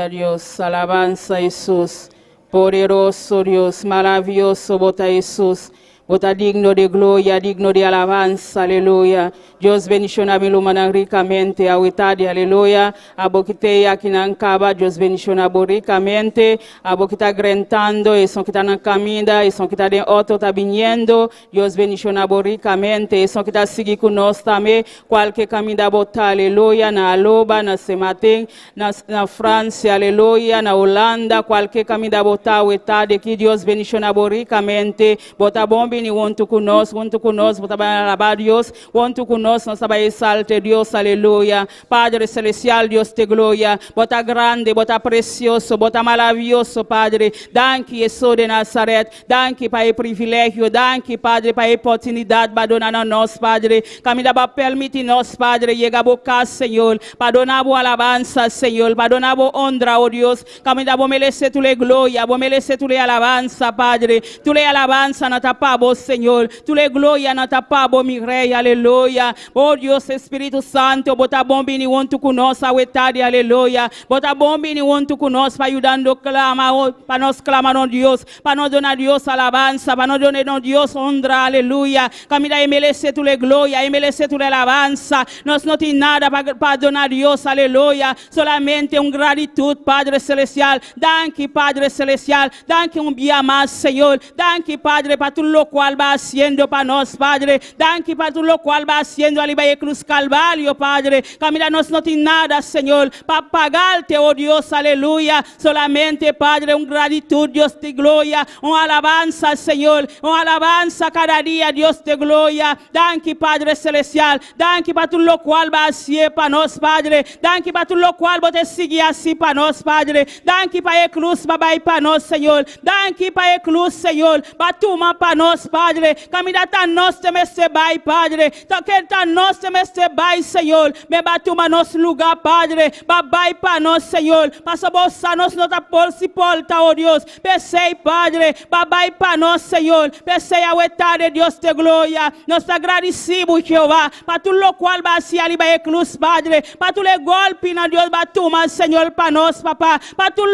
Gloria a Dios, alabanza a Jesús. Poderoso Dios, maravilloso bo ta Jesús. Bo ta digno di gloria, digno di alabanza, aleluya. Dios bendiciona mi rumannan ricamente, awe tardi, aleluya. Abo cu t'ey akinan caba, Dios bendiciona bo ricamente. Abo cu ta drentando, esun cu ta na caminda, esun cu ta den auto ta biniendo. Dios bendiciona bo ricamente. Esun cu ta sigui cu nos tambe, cualke caminda bo ta, aleluya, na Aruba, na Sint Maarten, na Francia, aleluya, na Hulanda, cualke caminda bo ta, awe tardi aki, Dios bendiciona bo ricamente. Bo ta bon bini hunto cu nos, hunto cu nos, bo ta alaba Dios, hunto cu nos, nos ta exalta Dios, aleluya. Padre Celestial, Dios di gloria, bo ta grandi, bo ta precioso, bo ta maraviyoso, Padre. Danki, Jesus di Nazaret. Danki pa e privilegio, danki, Padre, pa e oportunidad, pa duna nos, Padre. Caminda pa permiti nos, Padre, yega bo cas, Señor. Pa duna bo alabanza, Señor. Pa duna bo honra, oh Dios. Caminda bo merece tur gloria, bo merece tur alabanza, Padre. Tur alabanza nan ta pa bo, Señor. Tur gloria nan ta pa bo, mi Rey, aleluya. Oh Dios, Spirito Santo, bo ta bon bini hunto cu nos, awe tardi, aleluya. Bo ta bon bini hunto cu nos, pa yudando clama, oh, pa nos clama na Dios, pa nos duna Dios alabanza, pa nos duna Dios honra, aleluya. Caminda e merece tur gloria, e merece tur alabanza. Nos no tin nada pa duna Dios, aleluya. Solamente un gratitud, Padre Celestial. Danki, Padre Celestial. Danki un dia mas, Señor. Danki, Padre, pa tur locual bo ta haciendo pa nos, Padre. Danki pa tur locual bo ta haciendo ariba e Cruz Calvario, Padre. Caminda nos no tin nada, Señor, pa pagarte, oh Dios, aleluya. Solamente, Padre, un gratitud, Dios di gloria, un alabanza, Señor, un alabanza cada dia, Dios di gloria. Danki, Padre Celestial. Danki pa tur locual bo a haci pa nos, Padre. Danki pa tur locual bo ta sigui haci pa nos, Padre. Danki pa e cruz, b'a bay pa nos, Señor. Danki pa e cruz, Señor. B'a tuma pa nos, Padre. Caminda ta nos te mester bay, Padre. Ta cu ta nos te mester bay, Señor. Ma b'a tuma nos lugar, Padre. B'a bay pa nos, Señor. Paso bo nos no ta por soporta, oh Dios. P'esey, Padre, b'a bay pa nos, Señor. P'esey, awe tardi, Dios di gloria. Nos ta agradecido, Jehová, pa tur locual b'a haci ariba e cruz, Padre. Pa tur e golpi nan Dios b'a tuma, Señor, pa nos, Papa. Pa tur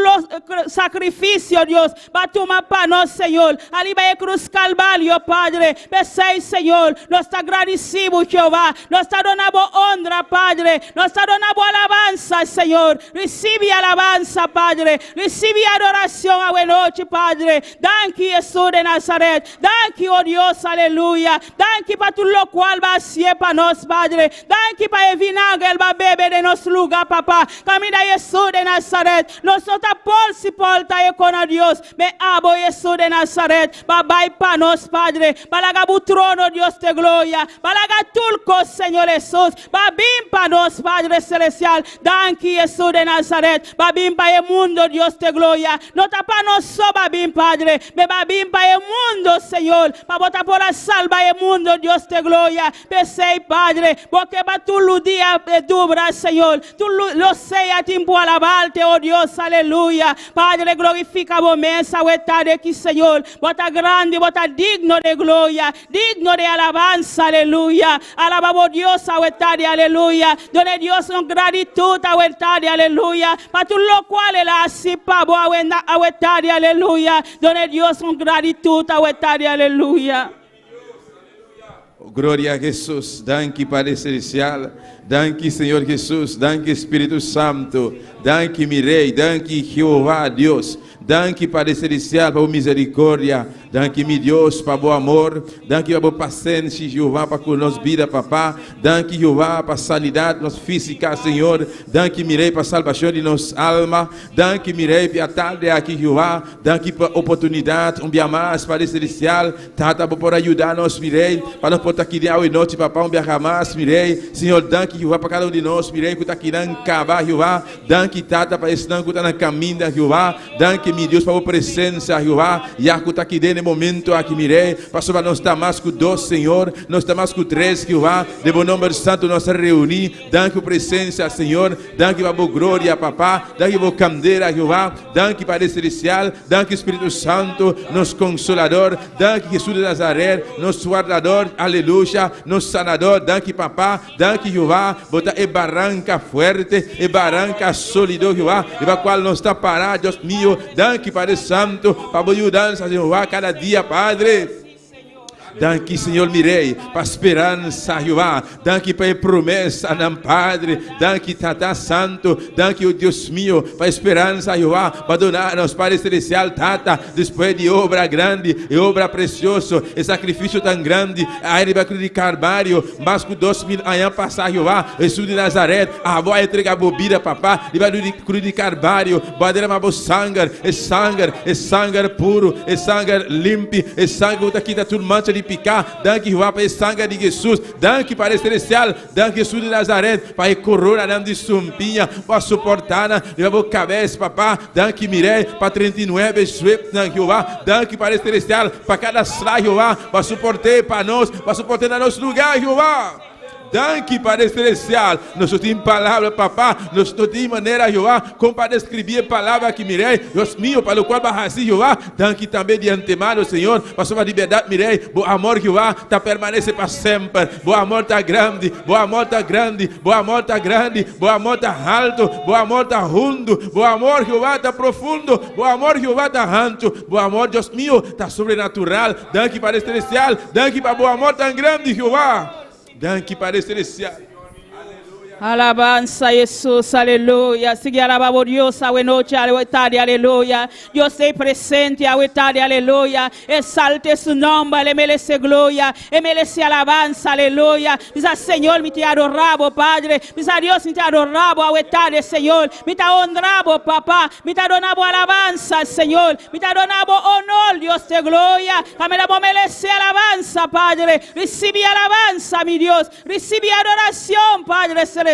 sacrificio, Dios, b'a tuma pa nos, Señor. Ariba e cruz Calvario, Padre. P'esey, Señor, nos ta agradecido, Jehová. Nos ta duna bo honra, Padre. Nos ta duna bo alabanza, Señor. Recibi alabanza, Padre. Recibi adoracion awe nochi, Padre. Danki, Jesus di Nazaret. Danki, oh Dios, aleluya. Danki pa tur locual b'a haci pa nos, Padre. Danki pa e vinagre b'a bebe den nos lugar, Papa. Caminda Jesus di Nazaret. Nos no ta por soporta e con Dios. Ma abo Jesus di Nazaret. B'a bay pa nos, Padre. B'a laga bo trono, Dios di gloria. B'a laga tur cos, Señor Jesus. B'a bin pa nos, Padre Celestial. Danki, Jesus di Nazaret. B'a bin pa e mundo, Dios di gloria. No ta pa nos so, b'a bin, Padre. Ma b'a bin pa e mundo, Señor. Pa bo ta por salba e mundo, Dios di gloria. P'esey, Padre. Pasobra pa tur dia dura, Señor. Tur lo sea tempo alabarte, oh Dios, aleluya. Padre, glorifica bo mes, awe tardi aki, Señor. Bo ta grandi, bo ta digno di gloria, digno di alabanza, aleluya. Alaba bo Dios, awe tardi, aleluya. Duna Dios un gratitud, awe tardi, aleluya. Pa tur locual el a haci pa bo, awe tardi, aleluya. Duna Dios un gratitud, awe tardi, aleluya. Gloria na Jesus. Danki, Padre Celestial. Danki, Señor Jesus. Danki, Spirito Santo. Danki, mi Rey. Danki, Jehová, Dios. Danki, Padre Celestial, pa bo misericordia. Danki, mi Dios, pa bo amor. Danki pa bo pasenshi, Jehová, pa cu nos bida, Papa. Danki, Jehová, pa sanidad nos fisico, Señor. Danki, mi Rey, pa salbacion di nos alma. Danki, mi Rey, pa e tardi aki, Jehová. Danki pa oportunidad, un dia mas, Padre Celestial. Tata, por yuda nos, mi Rey, pa nos por ta aki awe nochi, Papa, un biaha mas, mi Rey. Señor, danki, Jehová, pa cada un di nos, mi Rey, cu ta aki caba, Jehová. Danki, Tata, pa esnan cu ta na caminda, Jehová. Danki, mi Dios, pa bo presencia, Jehová. Ya cu ta aki den momento aki, mi Rey. Pasobra nos ta mas cu dos, Señor. Nos ta mas cu tres, Jehová. Den bo nomber santo nos a reuni. Danki pa presencia, Señor. Danki pa bo gloria, Papa. Danki pa bo candela, Jehová. Danki, Padre Celestial. Danki, Spirito Santo, nos Consolador. Danki, Jesus di Nazaret, nos Guardador. Aleluya. Aleluya, nos sanador. Danki, Papa. Danki, Jehová. Bo ta e baranka fuerte, e baranka sólido, Jehová, riba kual nos ta pará, Dios mio. Danki, Padre Santu, pa bo yudansa, Jehová, kada dia, Padre. Danki, Señor, mi Rei, pa speransa, Jehová. Danki pa e promesanan, Padre. Danki, Tata Santu. Danki, oh Dios mio, pa e speransa, Jehová, pa duna nos Padre Celestial, Tata, despues di obra grandi, e obra presioso, e sakrifisio tan grandi, ai riba krus di Kalvario, mas ku 2000 aña pasá, Jehová, Hesus di Nazaret, abo a entrega bo bida, Papa, riba krus di Kalvario, bo a derama bo sanger, e sanger, e sanger puru, e sanger limpi, e sanger ku ta kita tur mancha di piká. Danki, Jehová, pa e sanger di Hesus. Danki, Padre Celestial. Danki, Hesus di Nazaret, pa e koronanan di sumpiña bo a soportá nan riba bo kabes, Papa. Danki, mi Rei, pa 39 sweepnan, Jehová. Danki, Padre Celestial, pa kada sla, Jehová, bo a soport'é pa nos, bo a soport'é na nos lugá, Jehová. Danki, Padre Celestial. Nos no tin palabra, Papa. Nos no tin manera, Jehová, kon pa deskribí e palabra aki, mi Rei. Dios mio, pa lokual bo a hasi, Jehová. Danki tambe di antemano, Señor, pasobra di bèrdat, mi Rei, bo amor, Jehová, ta permanesé pa semper. Bo amor ta grandi, bo amor ta grandi, bo amor ta grandi, bo amor ta haltu, bo amor ta hundu, bo amor, Jehová, ta profundo, bo amor, Jehová, ta hanchu, bo amor, Dios mio, ta sobrenatural. Danki, Padre Celestial. Danki pa bo amor tan grandi, Jehová. Danki, Padre Celestial. Alabanza, Jesús, aleluya. Sigue alabado Dios, awe noche, awe tarde, aleluya. Dios esté presente, awe tarde, aleluya. Exalte su nombre, le merece gloria, le merece alabanza, aleluya. Bisa Señor, mi ta adorabo, Padre. Bisa Dios, mi ta adorabo, awe tarde, Señor. Mi ta honrabo, Papá. Mi ta donabo alabanza, Señor. Mi ta donabo honor, Dios de gloria. Tambe bo merece alabanza, Padre. Recibe alabanza, mi Dios. Recibe adoración, Padre Celestial.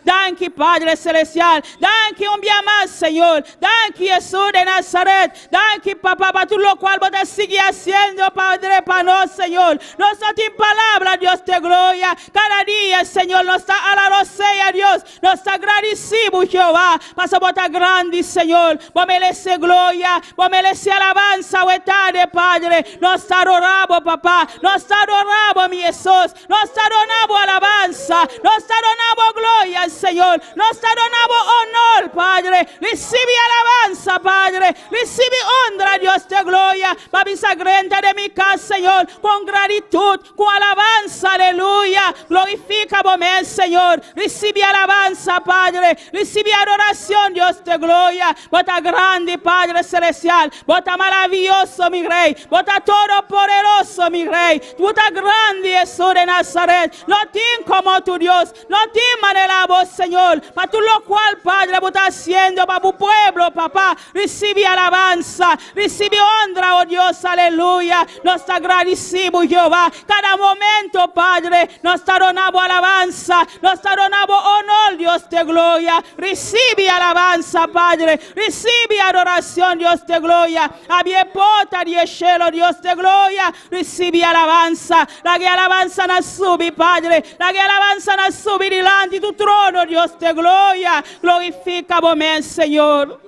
Danki, Padre Celestial. Danki un dia mas, Señor. Danki, Jesús de Nazaret. Danki, Papá, pa tur lokual bo ta sigui hasiendo, Padre, pa nos, Señor. Nos no tin palabra, Dios de gloria. Kada dia, Señor, nos ta hala rosea, Dios. Nos ta gradisido, Jehová. Pasobra bo ta grandi, Señor. Bo merece gloria. Bo merece alabanza, awe tardi, Padre. Nos ta adorabo, Papá. Nos ta adorabo, mi Jesús. Nos ta donabo alabanza. Nos ta donabo gloria, Señor. Nos ta donabo honor, Padre. Recibe alabanza, Padre. Recibe honra, Dios de gloria. Pa drenta den mi cas, Señor, cu gratitud, cu alabanza, aleluya. Glorifica bo mes, Señor. Recibe alabanza, Padre. Recibe adoración, Dios de gloria. Bo ta grandi, Padre Celestial. Bo ta maraviyoso, mi Rey. Bo ta todopoderoso, mi Rey. Bo ta grandi, Jesús de Nazaret. No tin como tu Dios. No tin manera bo, Señor. Pa tur lokual, Padre, bo ta hasiendo pa bo pueblo, Papá. Recibe alabanza. Recibe honra, oh Dios, aleluya. Nos ta gradisido, Jehová. Kada momento, Padre, nos ta donabo alabanza. Nos ta donabo honor, Dios de gloria. Recibe alabanza, Padre. Recibe adoración, Dios de gloria. Habri porta di cielo, Dios de gloria. Recibe alabanza. Laga alabanza nan subi, Padre. Laga alabanza nan subi dilanti tu trono, Dios de gloria. Glorifica bo mes, Señor.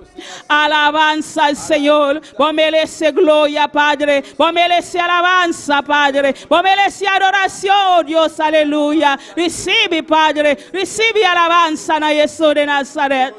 Alabanza al Señor. Bo merece gloria, Padre. Bo merece alabanza, Padre. Bo merece adoración, oh Dios, aleluya. Recibe, Padre. Recibe alabanza na Jesús de Nazaret.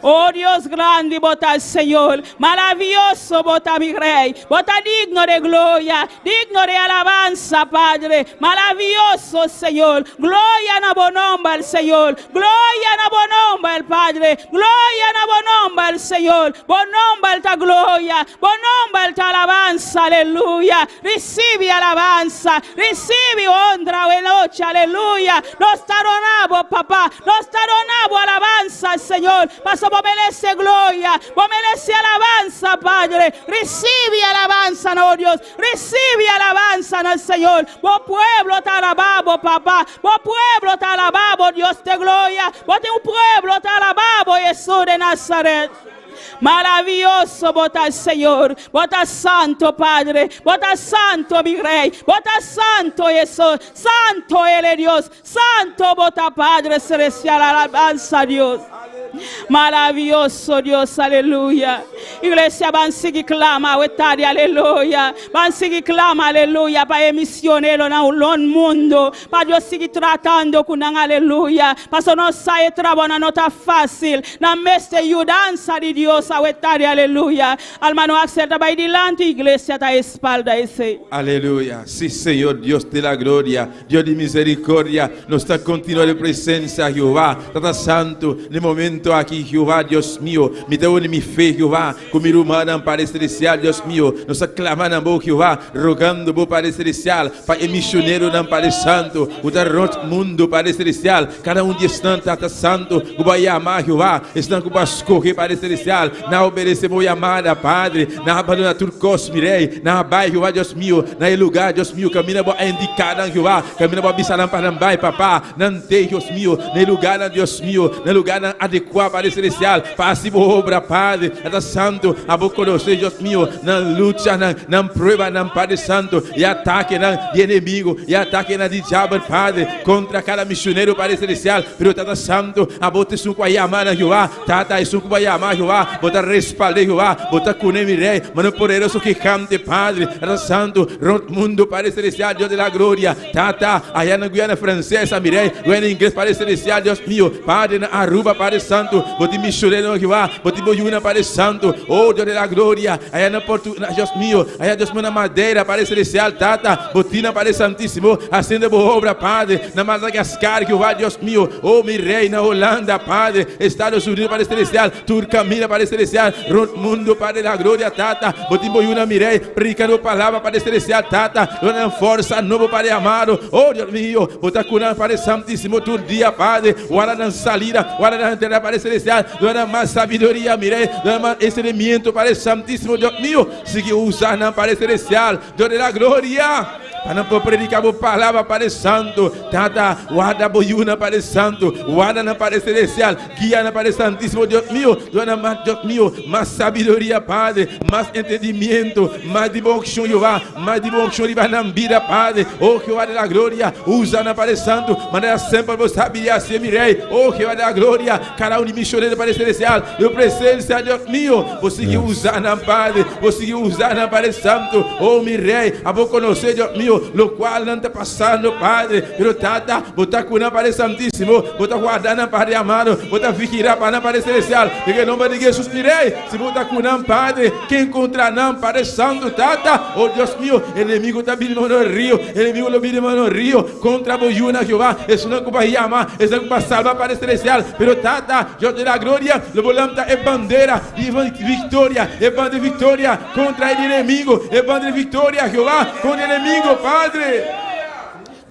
Oh Dios grandi, bo ta Señor. Maraviyoso, bo ta mi Rey. Bo ta digno di gloria, digno di alabanza, Padre. Maraviyoso, Señor. Gloria na bo nomber, Señor. Gloria na bo nomber, Padre. Gloria na bo nomber, Señor. Bo nomber ta gloria. Bo nomber ta alabanza, aleluya. Recibe alabanza. Recibe honra, noche, aleluya. Nos ta adorabo, Papá. Nos ta adorabo alabanza, Señor. Pasobra bo merece gloria. Bo merece alabanza, Padre. Recibe alabanza, no Dios. Recibe alabanza, no Señor. Bo pueblo ta alababo, Papá. Bo pueblo ta alababo, Dios de gloria. Bo tin un pueblo ta alababo, Jesús de Nazaret. Maraviyoso bo ta Señor, bo ta santo Padre, bo ta santo mi Rey, bo ta santo Jesús, santo El Dios, santo bo ta Padre Celestial, alabanza Dios. Maravioso Dios, aleluya. Iglesia, ban sigui klama, awe tardi, aleluya. Ban sigui klama, aleluya, pa e misioneronan rònt mundu. Pa Dios sigui tratando ku nan, aleluya. Paso nos sa e trabounan no ta fásil. Nan mester yudansa di Dios, awe tardi, aleluya. Ruman Axel ta bai dilanti, iglesia ta espalda esei. Aleluya. Sí, Señor Dios de la gloria, Dios de misericordia, nos ta kontinuá den presensia, Jehová, Tata Santu, na e momento aki, Jehová, Dios mio, mi ta uni mi fe, Jehová, ku mi rumannan, Padre Celestial, Dios mio, nos ta klama na Bo, Jehová, rogando Bo, Padre Celestial, pa e misioneronan, Padre Santu, ku ta rònt mundu, Padre Celestial, kada un di esnan, Tata Santu, ku Bo a yama, Jehová, esnan ku Bo a skohe, Padre Celestial, nan a obedesé Bo yamada, Padre, nan a bandoná tur kos, mi Rei, nan a bai, Jehová, Dios mio, na e lugá, Dios mio, kaminda Bo a indiká nan, Jehová, kaminda Bo a bisa nan pa nan bai, Papá, nan t'ei, Dios mio, na e lugánan, Dios mio, na e lugánan adekuá, Padre Celestial, pa hasi Bo obra, Padre, Tata Santu, abo konosé, Dios mio, nan luchanan, nan pruebanan, Padre Santu, e atakenan di enemigu, e atakenan di diabel, Padre, kontra kada misionero, Padre Celestial, pero Tata Santu, abo ta esun ku a yama nan, Jehová, Tata, esun ku bo a yama, Jehová, bo ta respald'é, Jehová, bo ta kuné, mi Rei, mano poderoso, gigante, Padre, Tata Santu, rònt mundu, Padre Celestial, Dios de la gloria, Tata, aya na Guyana Francesa, mi Rei, Guyana Ingles, Padre Celestial, Dios mio, Padre, na Aruba, Padre Santu, bo tin misioneronan, Jehová, bo tin bo yunan, Padre Santu, oh, Dios de la gloria, aya na Portu, na, Dios mio, aya, Dios mio, na Madeira, Padre Celestial, Tata, bo tin nan, Padre Santísimo, hasiendo bo obra, Padre, na Madagascar, Jehová, Dios mio, oh, mi Rei, na Holanda, Padre, Estados Unidos, Padre Celestial, tur camina, Padre Celestial, rond mundo, Padre de la gloria, Tata, bo tin bo yunan, mi Rei, predicando bo palabra, Padre Celestial, Tata, duna nan forsa nobo, Padre amado, oh, Dios mio, bo ta cu nan, Padre Santísimo, tur dia, Padre, guarda nan salida, guarda nan entrada, Padre Celestial, duna nan mas sabiduria, mi Rei, duna nan mas discernimiento, Padre Santísimo, Dios mio, sigui usa nan, Padre Celestial, Dios de la gloria. Pa nan por prediká bo palabra, Padre Santu. Tata, warda bo yunan, Padre Santu. Warda nan, Padre Celestial. Guia nan, Padre Santísimo, Dios mio. Duna nan mas, Dios mio, mas sabiduria, Padre. Mas entendimiento, mas di bo onkshon, Jehová. Mas di bo onkshon riba nan bida, Padre. Oh, Jehová de la gloria, usa nan, Padre Santu, manera semper bo sa bira hacié, mi Rey. Oh, Jehová de la gloria, kada un di misionero, Padre Celestial, den bo presencia, Dios mio. Bo sigui usa nan, Padre. Bo sigui usa nan, Padre Santu. Oh, mi Rey, abo konosé, Dios mio, lokual nan ta pasando, Padre. Pero, Tata, Bo ta ku nan, Padre Santísimo. Bo ta warda nan, Padre amado. Bo ta vigilá pa nan, Padre Celestial. Den e nomber di Jesus, mi Rey, si Bo ta ku nan, Padre, ken kontra nan, Padre Santu, Tata? Oh, Dios mio, enemigo ta bini mano rio. Enemigo lo bini mano rio kontra Bo yunan, Jehová. Esunnan ku Bo a yama, esunnan ku Bo a salba, Padre Celestial. Pero, Tata, Dios de la gloria, lo Bo lanta e bandera di victoria, e bandera di victoria contra e enemigo, e bandera di victoria, Jehová, contra e enemigo, Padre.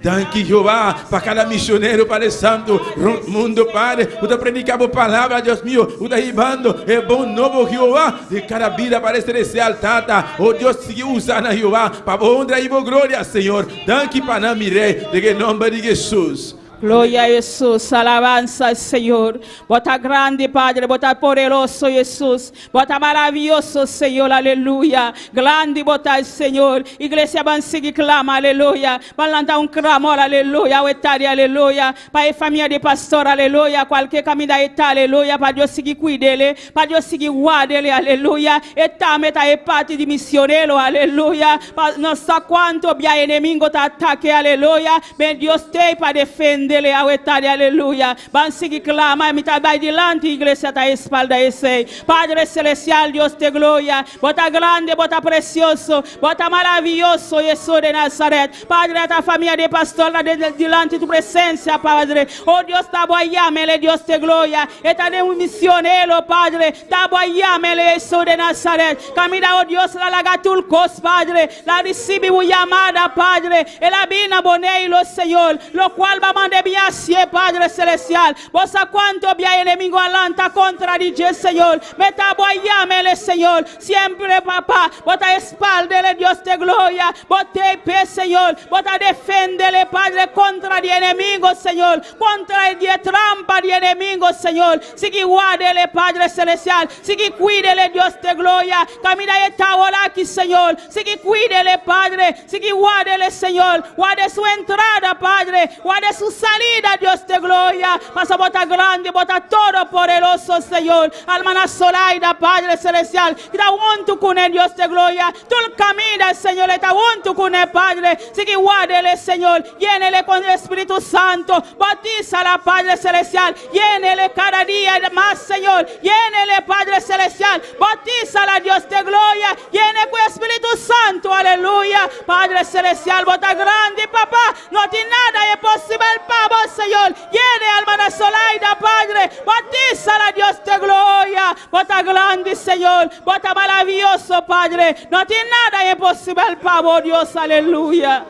Danki, Jehová, pa kada misionero, Padre Santu, rond mundo, Padre, ku ta prediká Bo palabra, Dios mio, ku ta hibando e bon nobo, Jehová, di kada bida, Padre Celestial, Tata, oh Dios, sigui usa nan, Jehová, pa Bo honra i Bo gloria, Señor. Danki pa nan, mi Rey, den e nomber di Jesus. Gloria a Jesus, alabansa Señor. Bo ta grandi, Padre, Bo ta poderoso, Jesus. Bo ta maravioso, Señor, aleluya. Grandi Bo ta, Señor. Iglesia ban sigui klama, aleluya. Ban lanta un klamor, aleluya, awe tardi, aleluya. Pa e famia di pastor, aleluya. Kualke kaminda e ta, aleluya. Pa Dios sigui kuid'e, pa Dios sigui ward'e, aleluya. E tambe ta e parti di misionero, aleluya. Pa nos sa kuantu bia enemigo ta atake, aleluya. Ben Dios t'ei pa defend'e awe tardi, aleluya. Ban sigui klama, mi ta bai dilanti, iglesia ta espalda esei. Padre Celestial, Dios de gloria, Bo ta grandi, Bo ta presioso, Bo ta maravioso, Jesus de Nazaret. Padre, ata famia di pastor ta dilanti tu presensia, Padre. Oh Dios, ta Bo a yam'e, Dios de gloria. E ta den un misionero, Padre. Ta Bo a yam'e, Jesus de Nazaret. Kaminda, oh Dios, el a laga tur kos, Padre. El a risibí bo yamada, Padre. El a bini na Boneiru, Señor, lokual Bo a mand'é bin hasié, Padre Celestial. Bo sa kuantu bia enemigu a lanta kontra di dje, Señor. Meta Bo a yam'é, Señor. Siempre, Papa, Bo ta espald'é, Dios de gloria. Bo t'ei p'e, Señor. Bo ta defend'é, Padre, kontra di enemigu, Señor. Kontra di e trampa di enemigu, Señor. Sigui ward'é, Padre Celestial. Sigui kuid'é, Dios de gloria. Kaminda e ta awor aki, Señor. Sigui kuid'é, Padre. Sigui ward'é, Señor. Warda su entrada, Padre. Warda su salida. salida, Dios de gloria. Paso bo ta grandi, bo ta todopoderoso, Señor. Hermana Solaida, Padre Celestial. Ta huntu kuné, Dios de gloria. Tur kaminda, Señor, ta huntu kuné, Padre. Sigui ward'é, Señor. Yen'é ku Spiritu Santu. Boutísala, Padre Celestial. Yen'é kada dia mas, Señor. Yen'é, Padre Celestial. Boutísala, Dios de gloria. Yen'é ku Spiritu Santu. Aleluya. Padre Celestial, bo ta grandi, Papa. No tin nada imposibel pa bo, Señor. Yena hermana Solaida, Padre. Boutísala, Dios de gloria. Bo ta grandi, Señor. Bo ta maravioso, Padre. No tin nada imposibel pa bo, Dios. Aleluya.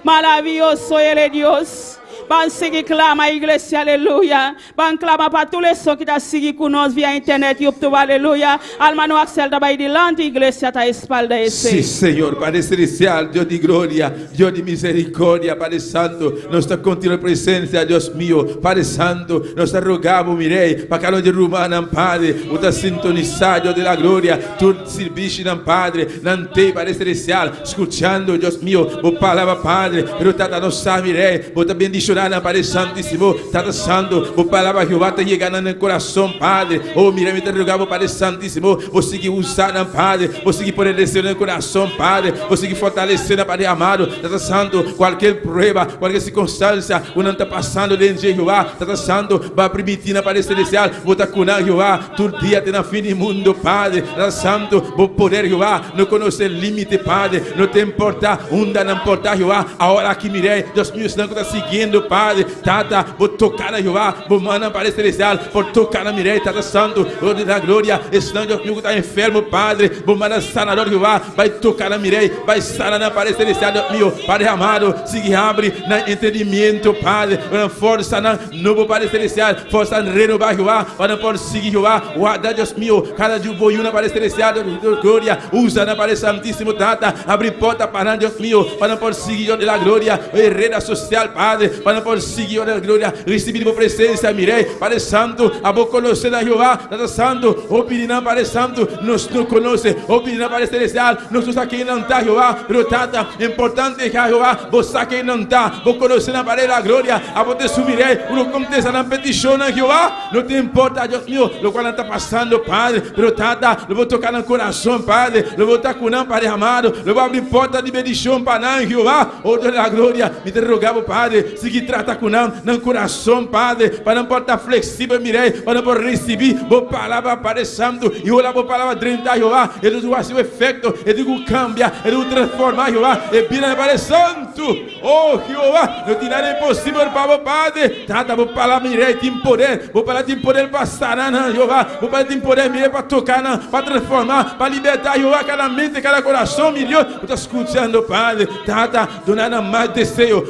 Maravioso E ta, Dios. Ban sigui klama, iglesia, aleluya. Ban klama pa tur esnan ku ta sigui ku nos via internet, YouTube, aleluya. Hermano Axel ta bai dilanti, iglesia ta espalda esei. Sí, Señor, Padre Celestial, Dios de gloria, Dios de misericordia, Padre Santo, nos kontinuo presensia, Dios mío, Padre Santo, nos rogamos, mi Rei, pa kada un ruman, Padre, ku ta sintonisá, Dios de la gloria, tur servisio, Padre, nan t'ei, Padre Celestial, skuchando, Dios mío, bo palabra, Padre, pero Tata no sabe, mi Rei, bo ta bendishoná, Padre Santísimo, Tata Santu, bo palabra, Jehová, ta yegando na kurason, Padre, oh, mira, mi ta roga, Padre Santísimo, bo sigui usa, Padre, bo sigui pone deseo na kurason, Padre, bo sigui fortalesé, Padre amado, Tata Santu, kualke prueba, kualke sirkunstansia, ku nan ta pasando den Jehová, Tata Santu, bo a primintí, Padre Celestial, bo ta ku Jehová, tur dia te na fin di mundu, Padre, Tata Santu, bo poder, Jehová, no konosé límite, Padre, no ta importá, unda no importá, Jehová, awor aki, mira, Dios mío, ku ta siguiendo, Padre, Tata, bo toka na Jehová, bo manda, Padre Celestial, por toka na mi Rei, Tata Santu, Dios de la gloria, esnan, Dios mío, ku ta enfermo, Padre, bo manda sanador, Jehová, bai toka na mi Rei, bai sana na Padre Celestial, Dios mío, Padre amado, sigui habri nan entendimentu, Padre, na forsa nan nobo, Padre Celestial, forsa renobá, Jehová, pa nan por sigui, Jehová, warda, Dios mío, kada dia bo na Padre Celestial, Dios de gloria, usa na Padre Santísimo, Tata, habri porta pa nan, Dios mío, pa nan por sigui, Dios de la gloria, ret sosial, Padre, pa nan por sigui, Dios de la gloria, risibí bo presensia, mi Rei, Padre Santu, abo konosé na Jehová, Tata Santu, o pidi na Padre Santu, nos no konosé, o pidi na Padre Celestial, nos no sa ken nan ta, Jehová, pero Tata, importante ta Jehová, bo sa ken nan ta, bo konosé na Padre de la gloria, abo ta esun, mi Rei, ku kontestá nan petishon na Jehová, no ta importá, Dios mío, loke nan ta pasando, Padre, pero Tata, lo bo toka nan kurason, Padre, lo bo ta ku nan, Padre amado, lo bo habri porta di bendishon pa nan, Jehová, oh Dios de la gloria, mi ta roga, Padre, sigui trata ku nan, nan kurason, Padre, pa nan por ta fleksibel, mi Rei, pa nan por risibí bo palabra, Padre Santu, i ora bo palabra drenta, Jehová, e ta hasi efekto, e ta kambia, e ta transformá, Jehová, e bida, Padre Santu, oh Jehová, no tin nada imposibel pa bo, Padre, Tata, bo palabra, mi Rei, tin poder, bo palabra tin poder pa sana, Jehová, bo palabra tin poder, mi Rei, pa toka, pa transformá, pa libertá, Jehová, kada mente, kada kurason, mi Dios, ta skuchando, Padre, Tata, duna nan mas deseo,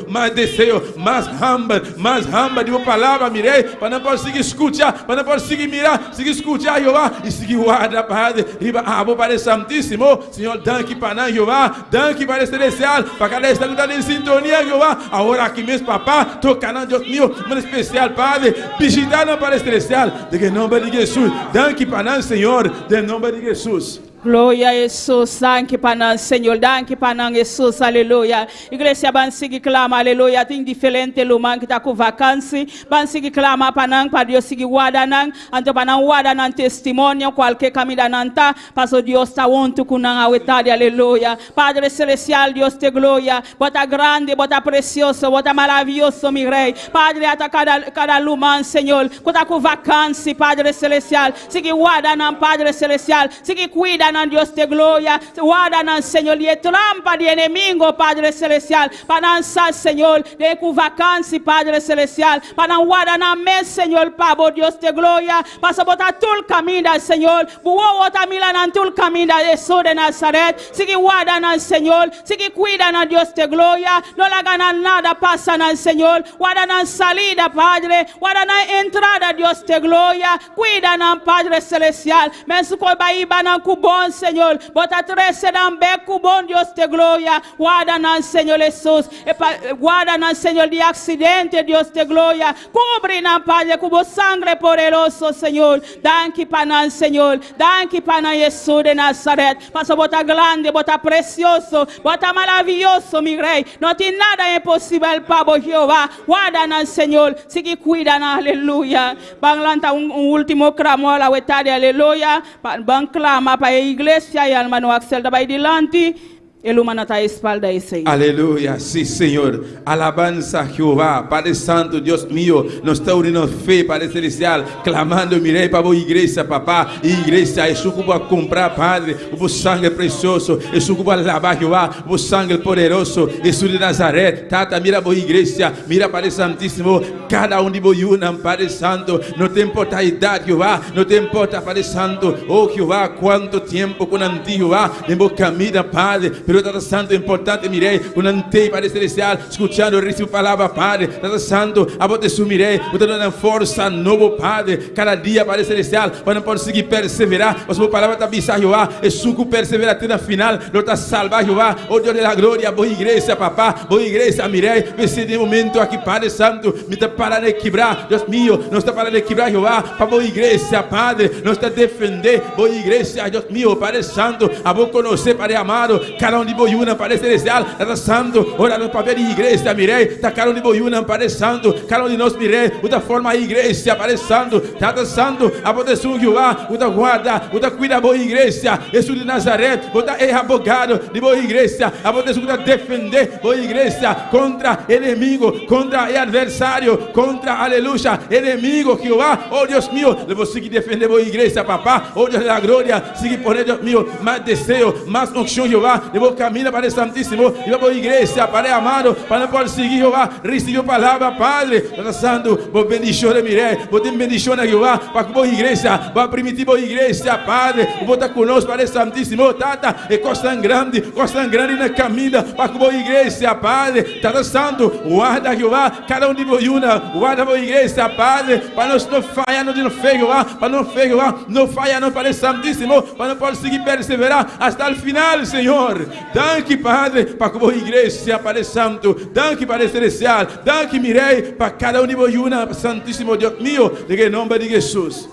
mas hamber di bo palabra, mi Rei, pa nan por sigui skucha, pa nan por sigui mira, sigui skucha, Jehová, i sigui warda, Padre, riba abo, Padre Santísimo, Señor, danki pa nan, Jehová, danki, Padre Celestial, pa kada esnan ku ta den sintonia, Jehová, awor aki mes, Papa, toka nan, Dios mío, manera spesial, Padre, bishitá nan, Padre Celestial, den nòmber di Hesus, danki pa nan, Señor, den nòmber di Hesus. Gloria na Hesus, danki pa nan, Señor, danki pa nan, Hesus, aleluya. Iglesia, ban sigui klama, aleluya. Tin diferente ruman ku ta ku vakansi. Ban sigui klama pa nan, pa Dios sigui warda nan. Anto pa nan warda nan testimonio, kualke kaminda nan ta, paso Dios ta huntu ku nan awe tardi, aleluya. Padre Celestial, Dios di gloria, bo ta grandi, bo ta presioso, bo ta maravioso, mi Rei. Padre, ata kada ruman, Señor, ku ta ku vakansi, Padre Celestial, sigui warda nan, Padre Celestial, sigui kuida nan, Dios di gloria, warda nan, Señor, di trampa di enemigu, Padre Celestial, pa nan sa, Señor, di ku vakansi, Padre Celestial, pa nan warda nan mes, Señor, pa bo, Dios di gloria, paso bo ta tur kaminda, Señor, bo ta mira nan tur kaminda, Hesus di Nazaret, sigui warda nan, Señor, sigui kuida nan, Dios di gloria, no laga nan nada pasa nan, Señor, warda nan salida, Padre, warda nan entrada, Dios di gloria, kuida nan, Padre Celestial, mes ku bai nan ku bon. nan, Señor. Bo ta trese nan bek ku bon, Dios de gloria. Warda nan, Señor Jesus. E warda nan, Señor, di aksidente, Dios de gloria. Kubri nan, Padre, ku bo sangre poderoso, Señor. Danki pa nan, Señor. Danki pa nan, Jesus de Nazaret. Paso bo ta grandi, bo ta presioso, bo ta maravioso, mi Rei. No tin nada imposibel pa bo, Jehová. Warda nan, Señor. Sigui kuida nan, aleluya. Ban lanta un último klamor awe tardi, aleluya. Ban klama pa e iglesia i hermano Axel ta bai dilanti. E ruman ta espalda esei. Aleluya, sí, Señor. Alabanza a Jehová, Padre Santo, Dios mío. Nos ta uniendo fe, Padre Celestial, clamando, mi Rey, pa bo iglesia, papá. Iglesia, Jesús ku a kumpra, Padre, bo sangre presioso. Jesús ku a laba, Jehová, bo sangre poderoso. Jesús de Nazaret, Tata, mira bo iglesia, mira, Padre Santísimo, kada un di bo yunan, Padre Santo. No ta importá edat, Jehová, no ta importá, Padre Santo, oh Jehová, kuantu tempu ku nan tin, Jehová, den bo kaminda, Padre. Pero Tata Santo, importante, mi Rey, ku nan t'ei, Padre Celestial, skuchando risibi palabra, Padre. Tata Santo, abo ta esun, mi Rey, ku ta duna nan forsa nobo, Padre, kada dia, Padre Celestial, pa nan por sigui perseverá. Pasobra bo palabra ta bisa, Jehová, esun ku perseverá te na final lo ta salbá, Jehová. O Dios de la gloria, bo iglesia, Papá, bo iglesia, mi Rey, p'esei den e momento aki, Padre Santo, mi ta para na e kibrá, Dios mio, nos ta para na e kibrá, Jehová, pa bo iglesia, Padre, nos ta defendé bo iglesia, Dios mio, Padre Santo, abo konosé, Padre amado, kada un di bo yunan, Padre Celestial, Tata Santo, ora nos papia di iglesia, mi Rey, ta kada un di bo yunan, Padre Santo, kada un di nos, mi Rey, ku ta forma iglesia, Padre Santo, Tata Santo, abo ta esun, Jehová, ku ta guarda, ku ta kuida bo iglesia, Hesus di Nazaret, bo ta e abogado di bo iglesia, abo ta esun ku ta defendé bo iglesia kontra enemigo, kontra e adversario, kontra, aleluya, enemigo, Jehová, oh Dios mio, lo bo sigui defendé bo iglesia, Papá, oh Dios de la gloria, sigui pone, Dios mio, mas deseo, mas unción, Jehová, den bo camina, Padre Santísimo, riba bo iglesia, Padre amado, pa nan por sigui, Jehová, ricibi bo palabra, Padre, Tata Santo, bo bendicion mi Rey, bo tin bendicion na Jehová, pa cu bo iglesia, bo a primiti bo iglesia, Padre, cu bo ta cu nos, Padre Santísimo, Tata, e cosnan grandi, cosnan grandi na caminda, pa cu bo iglesia, Padre, Tata Santo, warda, Jehová, Kada un di bo yunan, warda bo iglesia, Padre, pa nos no faya nos den fe, Jehová, pa nos fe, Jehová, no faya nos, Padre Santísimo, pa nos por sigui perseverá hasta al final, Señor. Danki, Padre, pa ku bo iglesia, Padre Santu. Danki, Padre Celestial. Danki, mi Rey, pa kada un di bo yunan, Santísimo Dios mio, den e nomber di Jesus.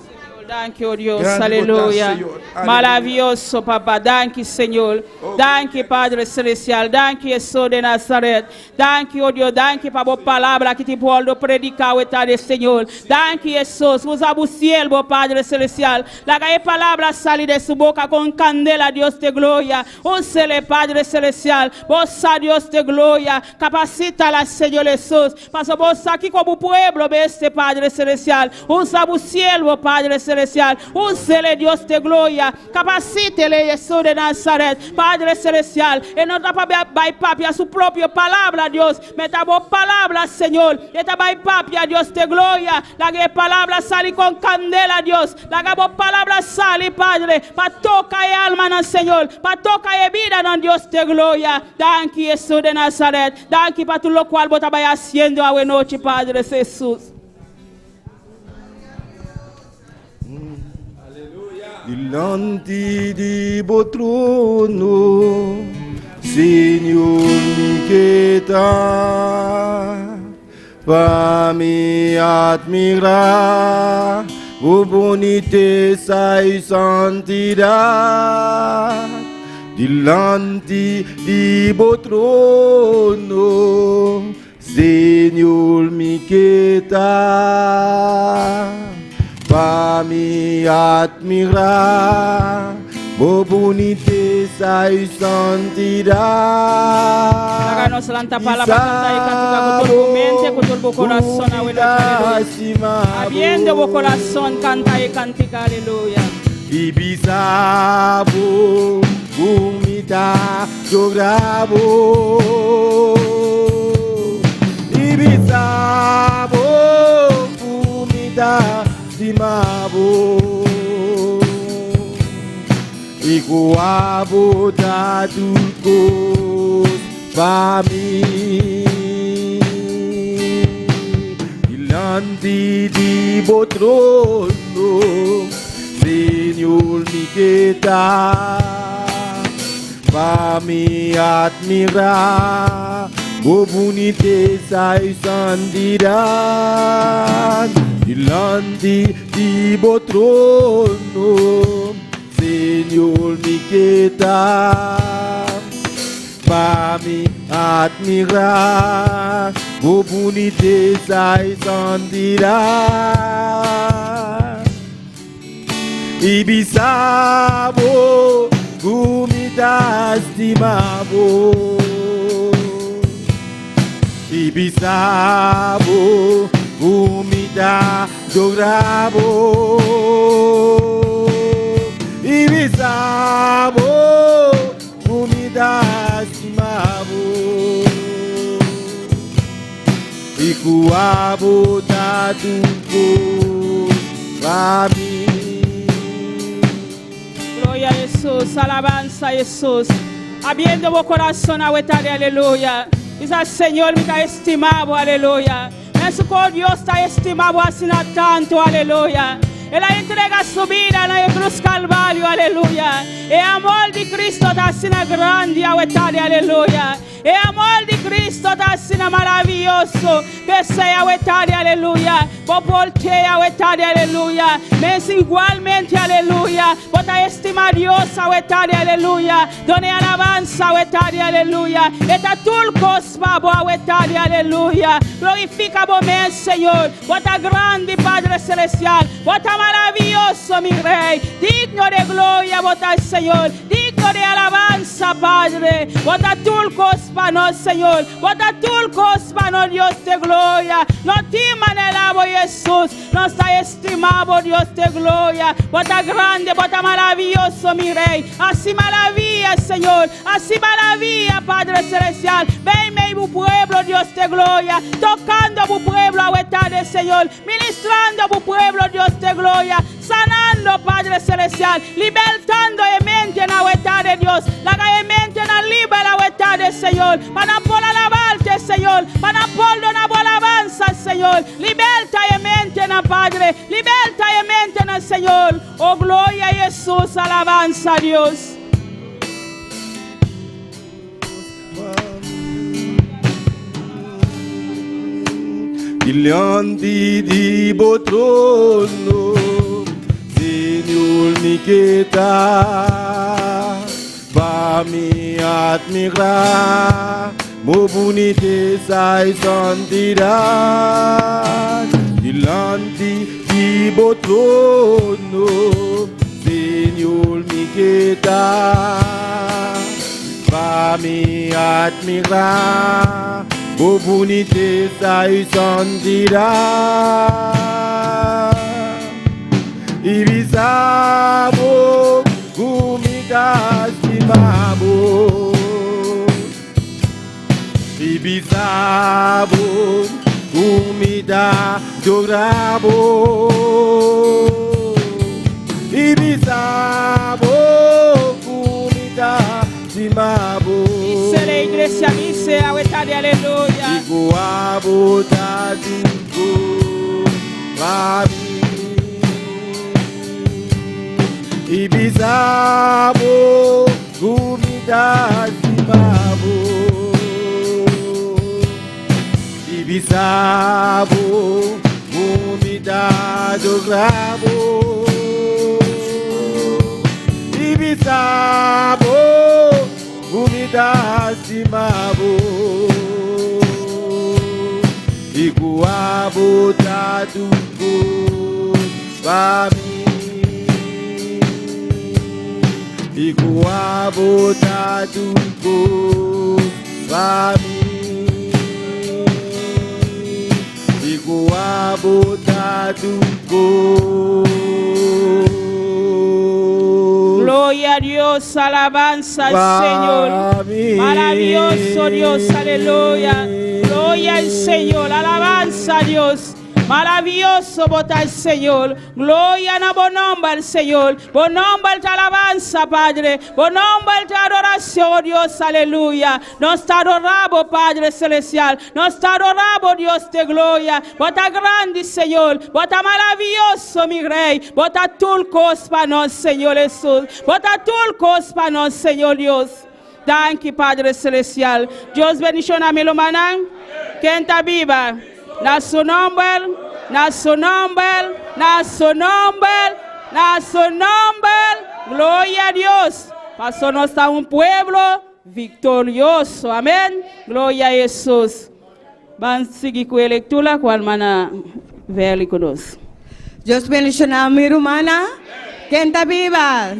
Danki, oh Dios, Grandi bo ta, aleluya. Señor. Aleluya. Maravioso, papá. Danki, Señor. Oh, Danki, Padre Celestial. Danki, Jesús de Nazaret. Danki, oh Dios, danki pa bo palabra ku tin por prediká awe tardi, Señor. Danki, Jesus. Usa bo siervo, Padre Celestial. Laga e palabra sali di su boka ku kandela, Dios di gloria. Us'é, Padre Celestial. Bo Dios di gloria. Kapasitá, Señor Jesus. Pasa bo aki komo pueblo, mester, Padre Celestial. Usa bo siervo, Padre Celestial. Us'é, Dios di gloria. Kapasit'é, Jesus di Nazaret. Padre Celestial. E no ta pa bai papia su propio palabra, Dios. Ma ta bo palabra, Señor. E ta bai papia, Dios di gloria. Laga e palabra sali ku kandela, Dios. Laga bo palabra sali, Padre. Pa toka e almanan, Señor. Pa toka e bidanan, Dios di gloria. Danki, Jesus di Nazaret. Danki pa tur loke bo ta hasiendo awe nochi, Padre Jesus. Dilanti di bo trono, Señor mi ke ta, pa mi admirá bo bunitesa i santidat. Dilanti di bo trono, Señor mi ke ta, pa mi admirá bo bunitesa i santidat. Laga nos lanta palabra kanta i kantika ku tur bo mente, ku tur bo kurason, aleluya. Abriendo bo kurason, kanta i kantika, aleluya. I bisa bo ku mi ta adorá bo. I bisa bo ku mi ta stima bo. I ku abo ta tur kos pa mi. Dilanti di bo trono, Señor mi ke ta. Pa mi admirá Bo bunitesa i santidat Dilanti di Bo trono, Señor, mi ke ta. Pa mi admirá Bo bunitesa i santidat I bisa Bo ku mi ta stima Bo I bisa Bo ku mi ta adorá Bo I bisa Bo ku mi ta stima Bo I ku abo ta tur kos pa mi. Gloria a Hesus, alabansa a Hesus. Abriendo bo corazon awe tarde, aleluya. Bisa, Señor, mi ta estima bo, aleluya. Pensa con Dios ta estima bo asina tanto, aleluya. El a entrega su bida na e cruz Calvario, aleluya. E amor di Cristo ta asina grandi awe tarde, aleluya. E amor di Cristo ta asina maraviyoso. P'esei awe tardi, aleluya, bo por te awe tardi, aleluya. Mes igualmente, aleluya, bo ta estima Dios awe tardi, aleluya. Done alabansa awe tardi, aleluya. E ta tur kos pa bo awe tardi, aleluya. Glorifica bo mes, Señor. Bo ta grandi, Padre Celestial. Bo ta maraviyoso, mi Rey. Digno de gloria bo ta, Señor. Digno de alabansa, Padre. Bo ta tur kos pa nos, Señor. Bo ta tur kos pa nos, Dios de gloria. No tin manera bo, Hesus. Nos ta estima bo, Dios de gloria. Bo ta grandi, bo ta maraviyoso, mi Rey. Hasi maraviya, Señor. Hasi maraviya, Padre Celestial. Bin mei bo pueblo, Dios de gloria. Tokando bo pueblo awe tardi, Señor. Ministrando bo pueblo, Dios de gloria. Sanando, Padre Celestial, libertando e mentenan awe tardi, Dios. Laga e mentenan liber awe tardi, Señor, pa nan por alabarte, Señor, pa nan por duna bo alabansa, Señor. Liberta e mentenan, Padre, liberta e mentenan, Señor. Oh, gloria a Hesus, alabansa, Dios. Dilanti di bo trono, Señor, mi ke ta. Pa mi admirá bo bunitesa i santidat. Dilanti di bo trono, Señor, mi ke ta. Pa mi admirá bo bunitesa i santidat. I bisa bo ku mi ta stima bo. I bisa bo ku mi ta adorá bo. I bisa bo ku mi ta stima bo. Dice la iglesia, dice awe tardi, aleluya. I ku abo ta tur kos pa mi. I bisa bo ku mi ta stima bo. I bisa bo ku mi ta adorá bo. I bisa bo ku mi ta stima bo. I ku abo ta tur kos pa mi. I ku abo ta tur kos pa mi. I ku abo ta tur kos. Gloria a Dios, alabanza al Señor. Pa mi. Maravilloso Dios, aleluya. Gloria al Señor, alabanza a Dios. Maravilloso bo ta Señor. Gloria na bo nòmber, Señor. Bo nòmber ta alabansa, Padre. Bo nòmber ta adorashon, Dios, aleluya. Nos ta adorá bo, Padre Selestial. Nos ta adorá bo, Dios di gloria. Bo ta grandi, Señor. Bo ta maravioso, mi Rei. Bo ta tur kos pa nos, Señor Hesus. Bo ta tur kos pa nos, Señor Dios. Danki Padre Celestial. Dios bendiciona mi rumannan. Ken ta biba? Na su nomber, na su nomber, na su nomber, na su nomber. Gloria na Dios. Paso nos ta un pueblo victorioso. Amen. Gloria na Jesus. Ban sigui cu e lectura cu hermana Veli cu nos. Dios bendiciona mi rumannan. Ken ta biba?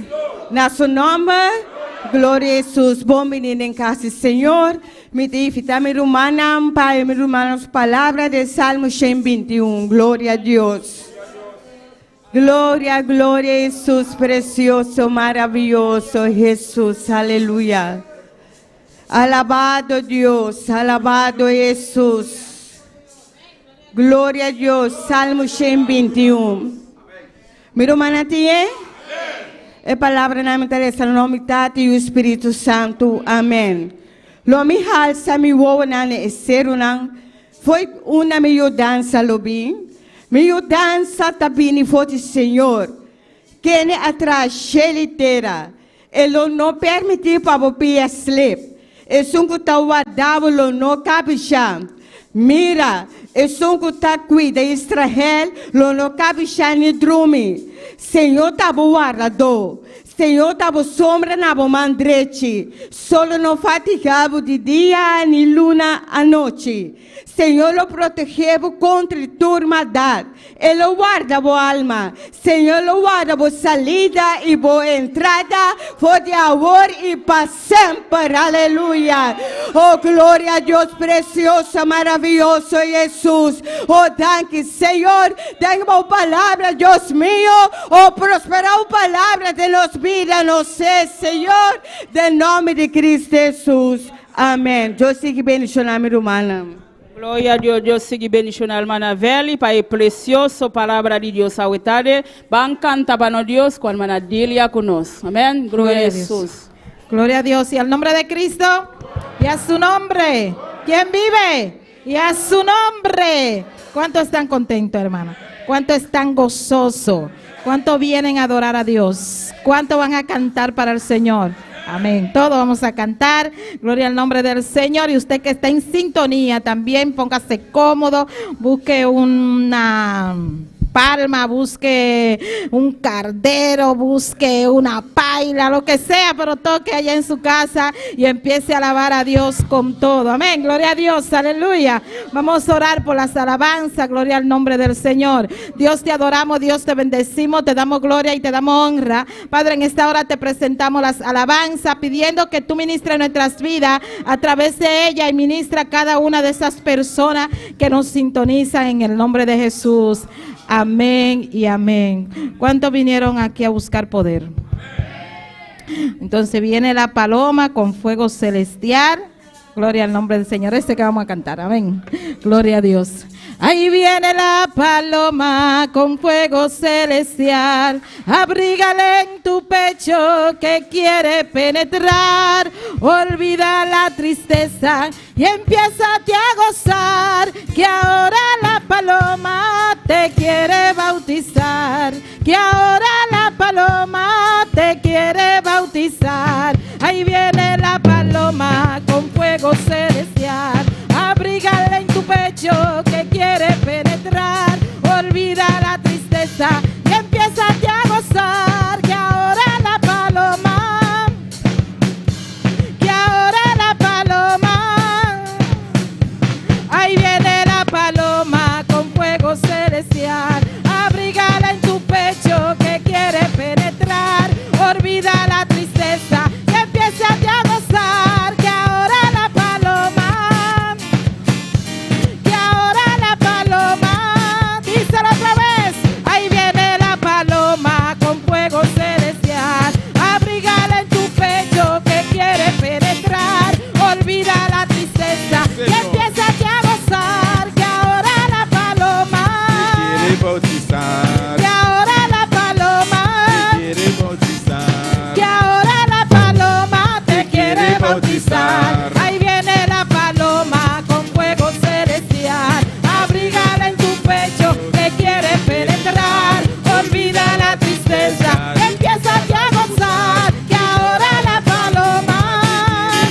Na su nomber. Gloria na Jesus. Bon bini na cas di Señor. Mi ta invita mi rumannan pa mi rumannan palabra di Salmo 121. Gloria na Dios. Gloria, gloria na Jesus, precioso, maraviyoso, Jesus, aleluya. Alabado Dios, alabado Jesus. Gloria na Dios, Salmo 121. Mi rumannan tin? E palabra na mi interesa na nomber di Tata y Spirito Santo. Amen. Lo mi halsa mi wowonan na e seronan. Fo'i unda mi yudansa lo bin. Mi yudansa ta bini for di Señor. Kende a traha shelu y tera. E lo no permiti pa bo pia slip. Esun cu ta warda bo lo no cabisha. Mira, esun cu ta cuida Israel lo no cabisha ni drumi. Señor ta bo wardador. Señor ta bo sombra na bo man drechi. Solo no fatiga bo di dia ni luna anochi. Señor lo protege bo contra tur maldad. E lo warda bo alma. Señor lo warda bo salida y bo entrada for di awor y pa semper. Aleluya. Oh, gloria na Dios precioso, maraviyoso Jesus. Oh, danki, Señor. Danki pa e palabra, Dios mio. Oh, prospera e palabra den nos bida, nos ser, Señor. Den nomber di Cristo Jesus. Amen. Dios sigui bendiciona mi rumannan. Gloria na Dios, Dios sigui bendiciona hermana Veli pa e precioso palabra di Dios awe tardi. Ban canta pa nos Dios cu hermana Dilia cu nos. Amen. Gloria, Gloria a a Dios. Jesus. Gloria a Dios y al nombre de Cristo y a su nombre. ¿Quién vive? Y a su nombre. ¿Cuántos están contentos, hermano? ¿Cuántos están gozosos? ¿Cuántos vienen a adorar a Dios? ¿Cuántos van a cantar para el Señor? Amén. Todos vamos a cantar. Gloria al nombre del Señor. Y usted que está en sintonía también, póngase cómodo. Busque una palma, busque un cardero, busque una paila, lo que sea, pero toque allá en su casa y empiece a alabar a Dios con todo. Amén. Gloria a Dios. Aleluya. Vamos a orar por las alabanzas. Gloria al nombre del Señor. Dios te adoramos, Dios te bendecimos, te damos gloria y te damos honra. Padre, en esta hora te presentamos las alabanzas, pidiendo que tú ministres nuestras vidas a través de ella y ministra a cada una de esas personas que nos sintonizan en el nombre de Jesús. Amén y amén. ¿Cuántos vinieron aquí a buscar poder? Entonces viene la paloma con fuego celestial. Gloria al nombre del Señor. Este que vamos a cantar. Amén. Gloria a Dios. Ahí viene la paloma con fuego celestial. Abrígale en tu pecho que quiere penetrar. Olvida la tristeza y empiézate a gozar. Que ahora la paloma te quiere bautizar. Que ahora la paloma te quiere bautizar. Ahí viene la paloma con fuego celestial. Abrígale en tu pecho que quiere penetrar. Olvida la tristeza y empiézate a gozar. Que ahora la paloma, que ahora la paloma. Ahí viene la paloma con fuego celestial. Abrígala en tu pecho que quiere penetrar. Olvida la tristeza y empiézate a gozar. Que ahora la paloma, que ahora la paloma, díselo otra vez. Ahí viene la paloma con fuego celestial. Abrígala en tu pecho que quiere penetrar. Olvida la tristeza y Señor. empiézate a gozar. Que ahora la paloma, Te quiere bautizar. que ahora la paloma, Te quiere bautizar. que ahora la paloma te Te quiere quiere bautizar. bautizar. Ahí viene la paloma con fuego celestial. Abrígala en tu pecho que quiere penetrar. Olvida la tristeza, empieza a gozar. Que ahora la paloma, Te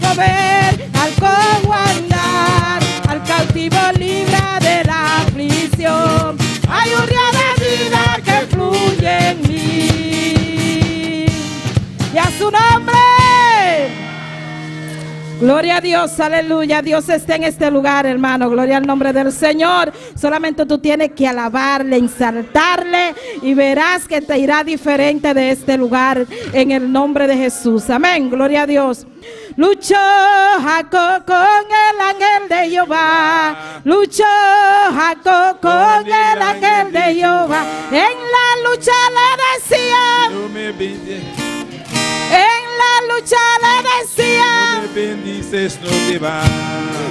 ciego ver, al cojo andar, al cautivo libra de la aflicción. Hay un río de vida que fluye en mí. Y a su nombre. Gloria a Dios, aleluya. Dios está en este lugar, hermano. Gloria al nombre del Señor. Solamente tú tienes que alabarle, exaltarle y verás que te irá diferente de este lugar en el nombre de Jesús. Amén. Gloria a Dios. Luchó Jacob con el ángel de Jehová. Luchó Jacob con el ángel de Jehová. En la lucha le decía. No me bendices, En la lucha le decía. no me bendices, no te va.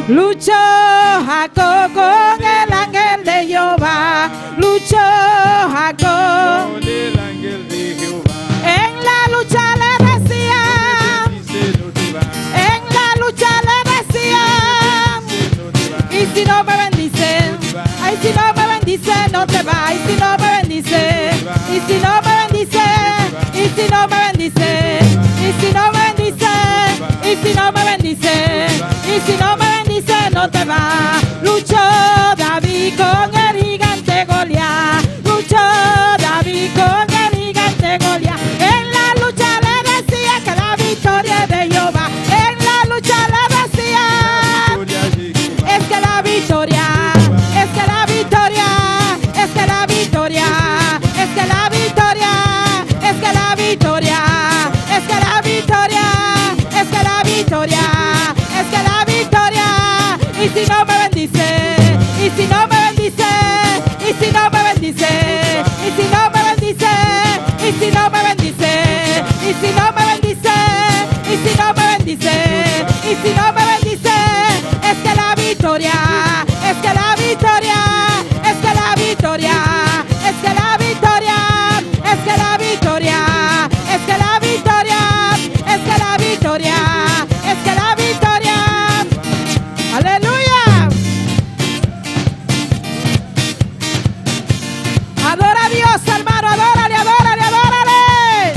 Luchó Jacob con el ángel de Jehová. Luchó Jacob. Con el ángel de Jehová. En la lucha le decía. Bendices, no te va. En la lucha le decía. Bendices, no te va. Y si no me bendice, ay si no me bendice, no te va. Y si no me bendice, y si no me bendice, y si no me bendice, y si no me bendice, y si no me bendice, y si no me bendice, no te va. Luchó David con el gigante Goliat. Luchó David con el gigante Goliat. En la lucha le decía que la victoria es de Jehová. En la lucha le decía. Gloria a Jehová. Es que la victoria, es que la victoria, es que la victoria, es que la victoria, es que la victoria, es que la victoria, es que la victoria, es que la victoria. Y si no me bendice, y si no me bendice, y si no me bendice, y si no me bendice, y si no me bendice, y si no me bendice, y si no me bendice, y si no me bendice, es que la victoria, es que la victoria, es que la victoria, es que la victoria, es que la victoria, es que la victoria, es que la victoria, es que la victoria. Aleluya. Adora a Dios, hermano, adórale, adórale, adórale.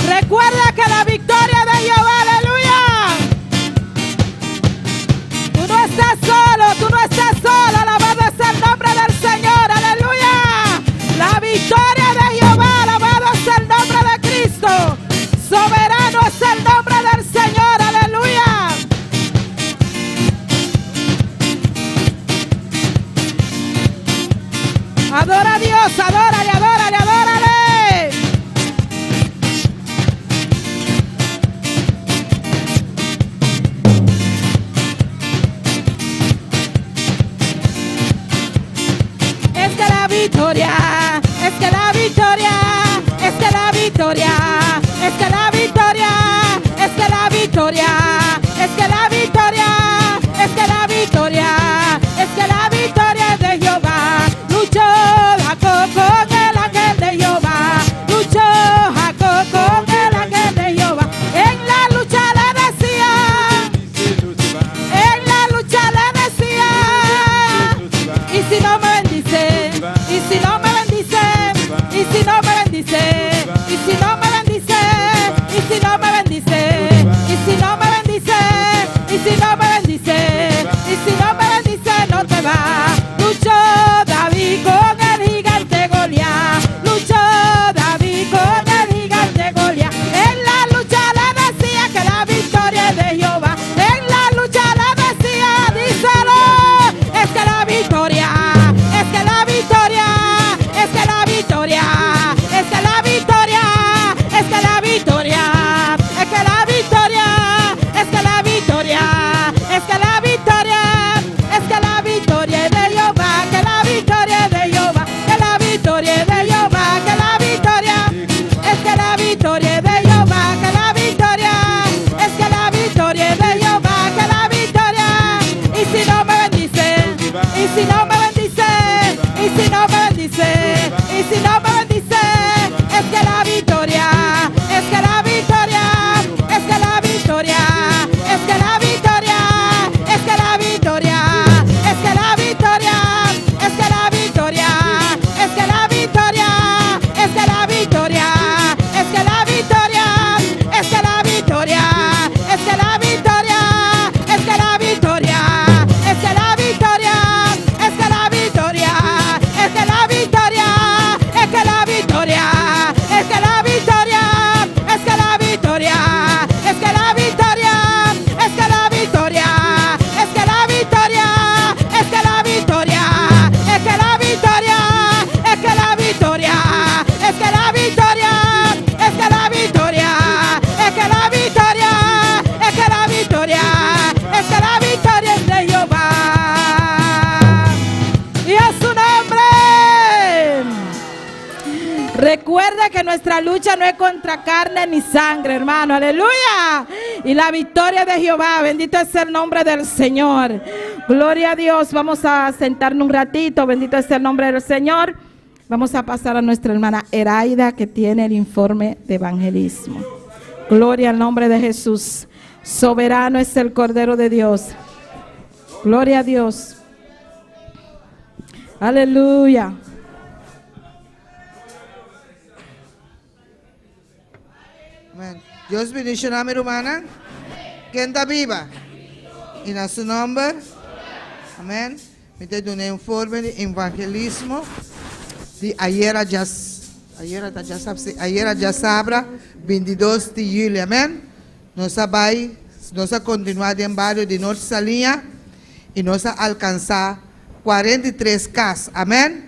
Recuerda que la victoria de Jehová, aleluya. Tú no estás solo, tú no estás solo. Alabado es el nombre del Señor, aleluya. La victoria de Jehová, alabado es el nombre de Cristo. Soberano es el nombre del Señor, aleluya. Adora a Dios, adórale, adórale, adórale. Es que la victoria, es que la victoria, es que la victoria, es que la victoria, es que la victoria, es que la victoria, es que la victoria, es que la victoria es de Jehová. Luchó Jacob con el ángel de Jehová. Luchó Jacob con el ángel de Jehová. En la lucha le decía, Bendices, no te va. en la lucha le decía. No te va. Y si no me bendice, y si no me bendice, y si no me bendice, y si no me bendice, Recuerde que nuestra lucha no es contra carne ni sangre, hermano. Aleluya. Y la victoria de Jehová. Bendito es el nombre del Señor. Gloria a Dios. Vamos a sentarnos un ratito. Bendito es el nombre del Señor. Vamos a pasar a nuestra hermana Eraida que tiene el informe de evangelismo. Gloria al nombre de Jesús. Soberano es el Cordero de Dios. Gloria a Dios. Aleluya. Amèn. Dios bendishoná mi rumannan. Ken ta biba? I na su nòmber. Amèn. Mi ta duna e informe di evangelismo di ayera djas, ayera ta djasab, si, ayera djasabra bintidos di yüli. Amèn. Nos a bai, nos a kontinuá den bario di Nort Saliña i nos a alkansá 43 kas. Amèn.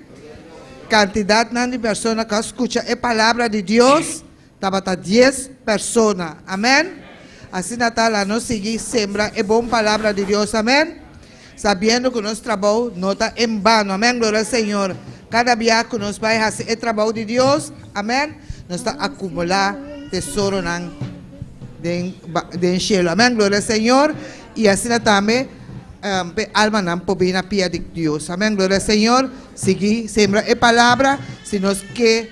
Kantidatnan di persona ku a skucha e palabra di Dios tabata dies persona. Amèn. Asina ta la nos sigui sembra e bon palabra di Dios. Amèn. Sabiendo ku nos trabou no ta en bano. Amèn. Gloria al Señor. Kada bia ku nos bai hasi e trabou di Dios, amèn, nos ta akumulá tesoronan den den shelu. Amèn. Gloria al Señor. I asina tambe p'e almanan por bin na pia di Dios. Amèn. Gloria al Señor. Sigui sembra e palabra si nos ke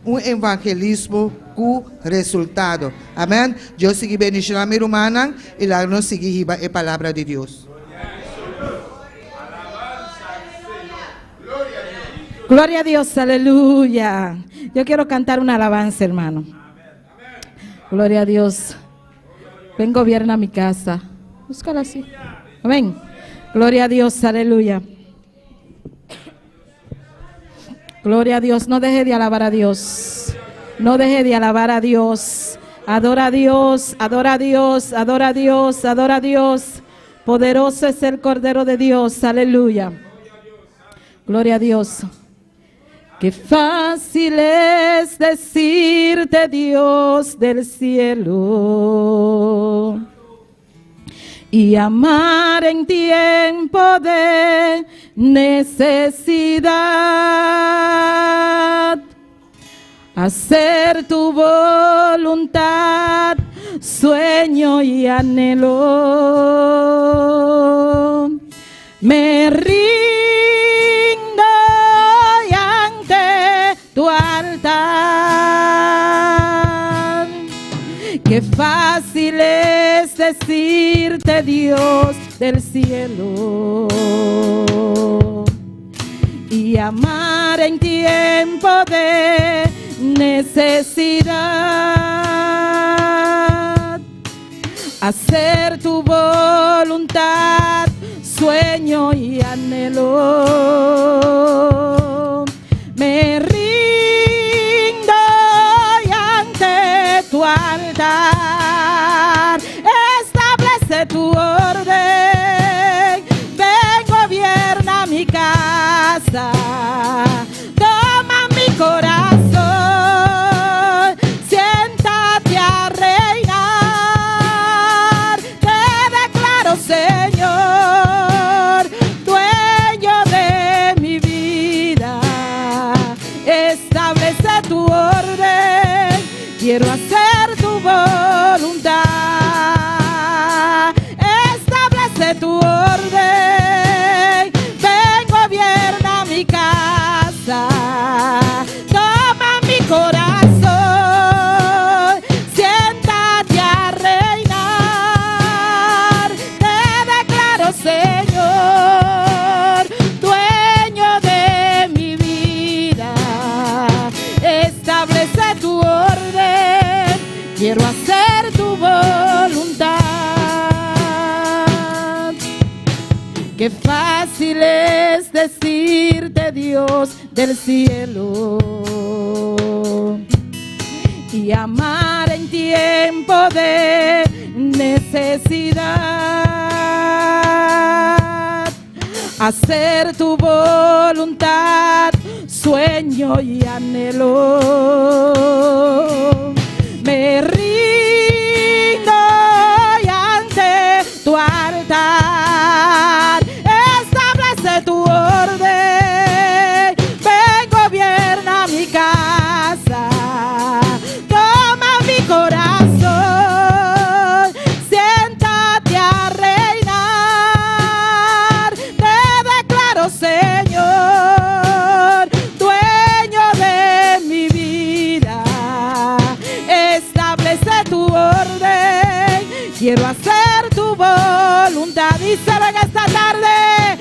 un evangelismo ku resultado. Amèn. Dios sigui bendishoná mi rumannan i laga nos sigui hiba e palabra di Dios. Gloria a Dios, aleluya. Yo quiero cantar una alabanza, hermano. Gloria a Dios. Ven, gobierna mi casa. Búscala así. Amén. Gloria a Dios, aleluya. Gloria a Dios. No deje de alabar a Dios. No deje de alabar a Dios. Adora a Dios, adora a Dios, adora a Dios, adora a Dios. Poderoso es el Cordero de Dios. Aleluya. Gloria a Dios. Qué fácil es decirte Dios del cielo y amar en tiempo de necesidad. Hacer tu voluntad, sueño y anhelo. Me rindo hoy ante tu altar. Qué fácil es decirte Dios del cielo y amar en tiempo de necesidad. Hacer tu voluntad, sueño y anhelo. Me rindo hoy ante tu altar. Establece tu orden. Ven, gobierna mi casa. Toma mi corazón. Siéntate a reinar. Te declaro, Señor, dueño de mi vida. Establece tu orden. Quiero hacer tu voluntad. Establece tu orden. Ven, gobierna mi casa. Toma mi corazón. Siéntate a reinar. Te declaro, Señor, dueño de mi vida. Establece tu orden. Quiero hacer tu voluntad. Qué fácil es decirte Dios del cielo y amar en tiempo de necesidad. Hacer tu voluntad, sueño y anhelo. Me rindo hoy ante tu altar. Establece tu orden. Ven, gobierna mi casa. Quiero hacer tu voluntad. Díselo en esta tarde.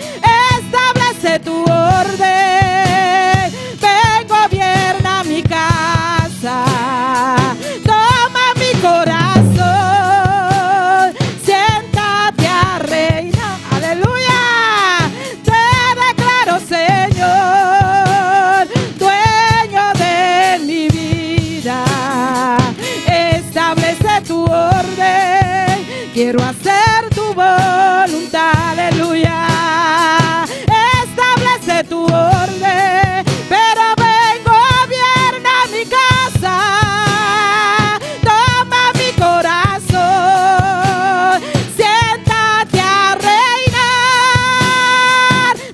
Establece tu orden. Ven, gobierna mi casa. Toma mi corazón. Siéntate a reinar. Aleluya. Te declaro, Señor, dueño de mi vida. Establece tu orden. Quiero hacer tu voluntad. Aleluya. Establece tu orden. Pero ven, gobierna mi casa. Toma mi corazón. Siéntate a reinar.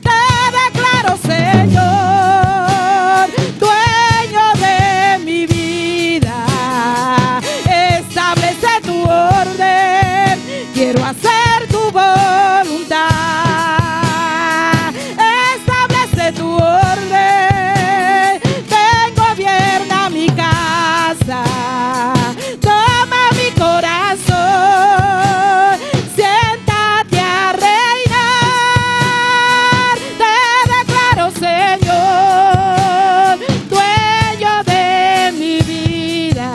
Te declaro, Señor, dueño de mi vida. Establece tu orden. Quiero hacer tu voluntad. Establece tu orden. Ven, gobierna mi casa. Toma mi corazón. Siéntate a reinar. Te declaro, Señor, dueño de mi vida.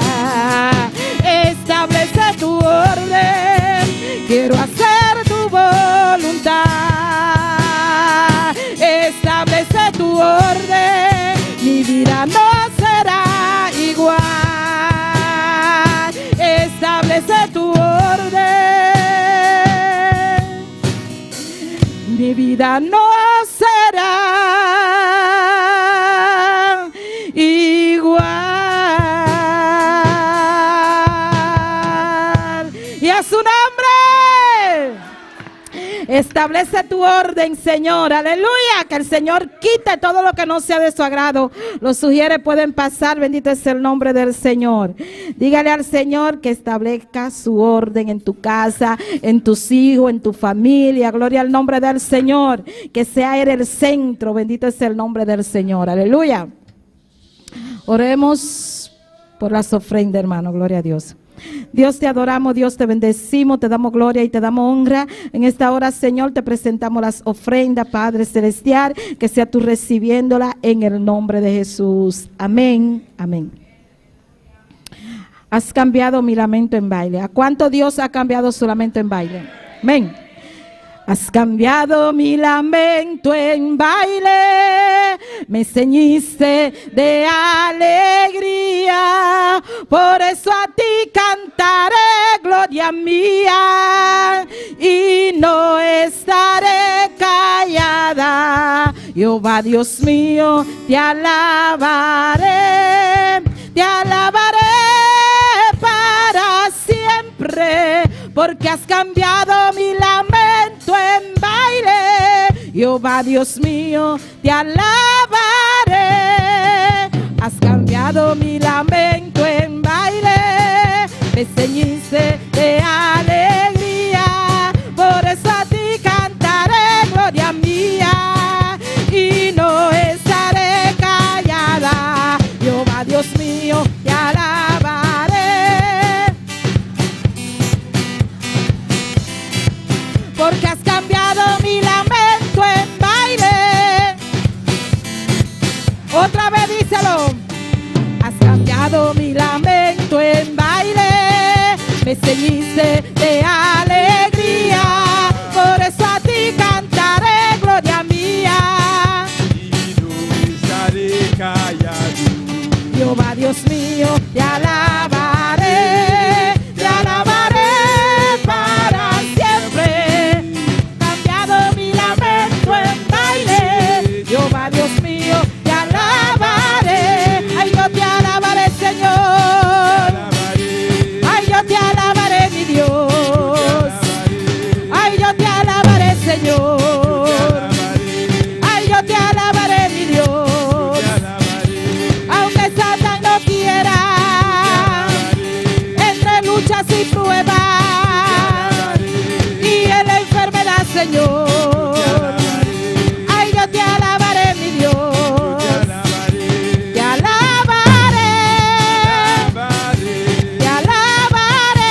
Establece tu orden. Quiero hacer tu voluntad. Establece tu orden. Mi vida no será igual. Establece tu orden. Mi vida no será igual. Y a su nombre. Establece tu orden, Señor. Aleluya. Que el Señor quite todo lo que no sea de su agrado. Los sugieres pueden pasar. Bendito es el nombre del Señor. Dígale al Señor que establezca su orden en tu casa, en tus hijos, en tu familia. Gloria al nombre del Señor. Que sea Él el centro. Bendito es el nombre del Señor. Aleluya. Oremos por las ofrendas, hermano. Gloria a Dios. Dios te adoramos, Dios te bendecimos, te damos gloria y te damos honra. En esta hora, Señor, te presentamos las ofrendas, Padre Celestial, que sea tú recibiéndola en el nombre de Jesús. Amén, amén. Has cambiado mi lamento en baile. ¿A cuánto Dios ha cambiado su lamento en baile? Amén. Has cambiado mi lamento en baile, me ceñiste de alegría, por eso a ti cantaré, gloria mía, y no estaré callada. Jehová Dios mío, te alabaré para siempre, porque has cambiado mi lamento en baile. Jehová Dios mío, te alabaré. Has cambiado mi lamento en baile, me ceñiste de alegría, por eso a ti cantaré, gloria mía, y no estaré callada. Jehová Dios mío, te alabaré. Porque has cambiado mi lamento en baile. Otra vez díselo. Has cambiado mi lamento en baile. Me ceñiste de alegría. Por eso a ti cantaré, gloria mía. Y no estaré callado. Jehová Dios mío, te alabaré, te alabaré para siempre. Cambiado mi lamento en baile, Jehová Dios mío, te alabaré. Ay, yo te alabaré, Señor. Ay, yo te alabaré, mi Dios. Ay, yo te alabaré, Señor. Ay, yo te alabaré, mi Dios. Aunque Satán no quiera, entre luchas y pruebas y en la enfermedad, Señor. Ay, yo te alabaré, mi Dios. Te alabaré, te alabaré.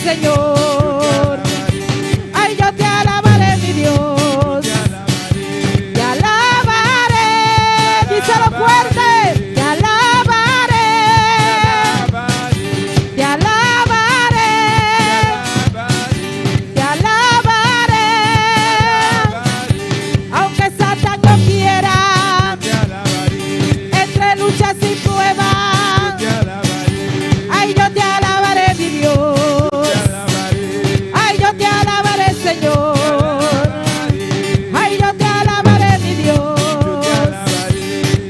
Señor. Ay, yo te alabaré, mi Dios. Te alabaré. Díselo fuerte. Te alabaré. Te alabaré. Te alabaré. Aunque Satán no quiera. Entre luchas y pruebas. Ay, yo te alabaré, mi Dios. Ay, yo te alabaré, Señor. Ay, yo te alabaré, mi Dios.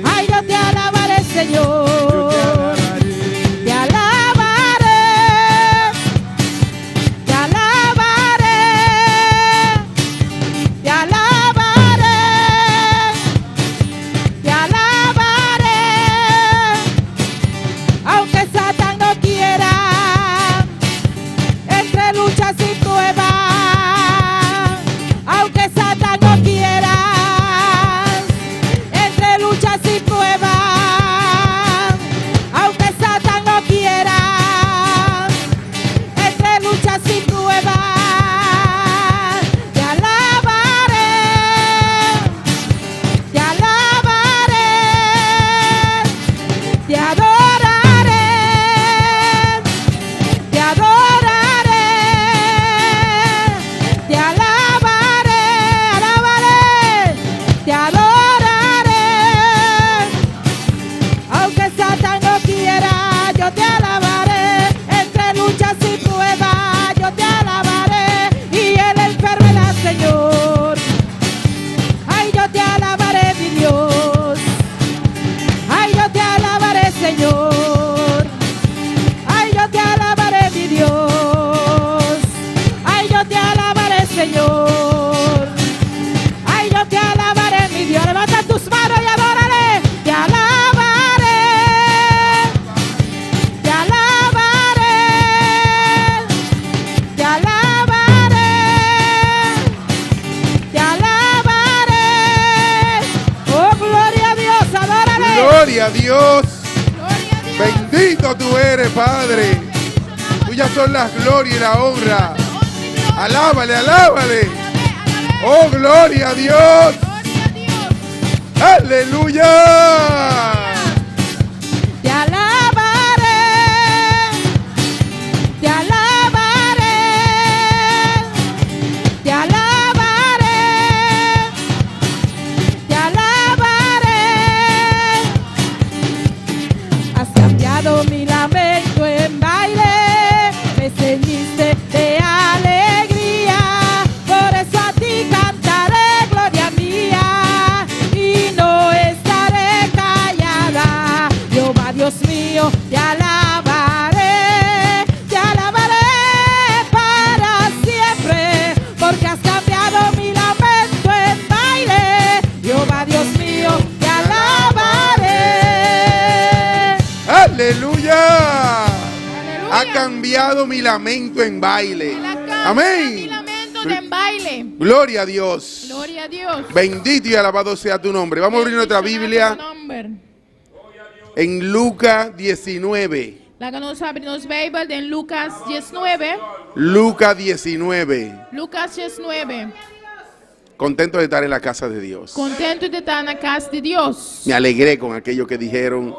Ay, yo te alabaré, Señor. Te alabaré. Te alabaré. Te alabaré. Te alabaré. Aunque Satán no quiera, entre luchas y pruebas, aunque Satán no quiera, entre luchas y pruebas, aunque Satán no quiera, entre luchas y pruebas, te alabaré, te alabaré. Te adoraré, te adoraré, te alabaré, alabaré, te adoraré. Aunque Satán no quiera, yo te alabaré. Entre luchas y pruebas, yo te alabaré. Y en la enfermedad, Señor, ay, yo te alabaré, mi Dios. Ay, yo te alabaré, Señor. Ay, yo te alabaré, mi Dios. Ay, yo te alabaré, Señor. Ay, yo te alabaré, mi Dios. Levanta tus manos y adórale. Te alabaré. Te alabaré. Te alabaré. Te alabaré. Oh, gloria a Dios. Adórale. Gloria a Dios. Bendito tú eres, Padre. Tuyas son las gloria y la honra. Alábale, alábale. Oh, gloria a Dios. Aleluya. Te alabaré, te alabaré, te alabaré, te alabaré. Has cambiado mi lamento en baile, me ceñiste de alegría, por eso a ti cantaré, gloria mía, y no estaré callada. Jehová Dios mío, te alabaré, te alabaré para siempre, porque has cambiado mi lamento en baile. Jehová Dios mío, te alabaré. Aleluya. Ha cambiado mi lamento en baile. Mi Amén. lamento en baile. Gloria a Dios. Gloria a Dios. Bendito y alabado sea tu nombre. Vamos a abrir nuestra Biblia Nomber. en Lucas 19. Laga nos habri nos Beibel den Lucas 19. Lucas 19. Lucas 19. Contento de estar en la casa de Dios. Kontentu di ta na kas di Dios. Me alegré con aquello que dijeron: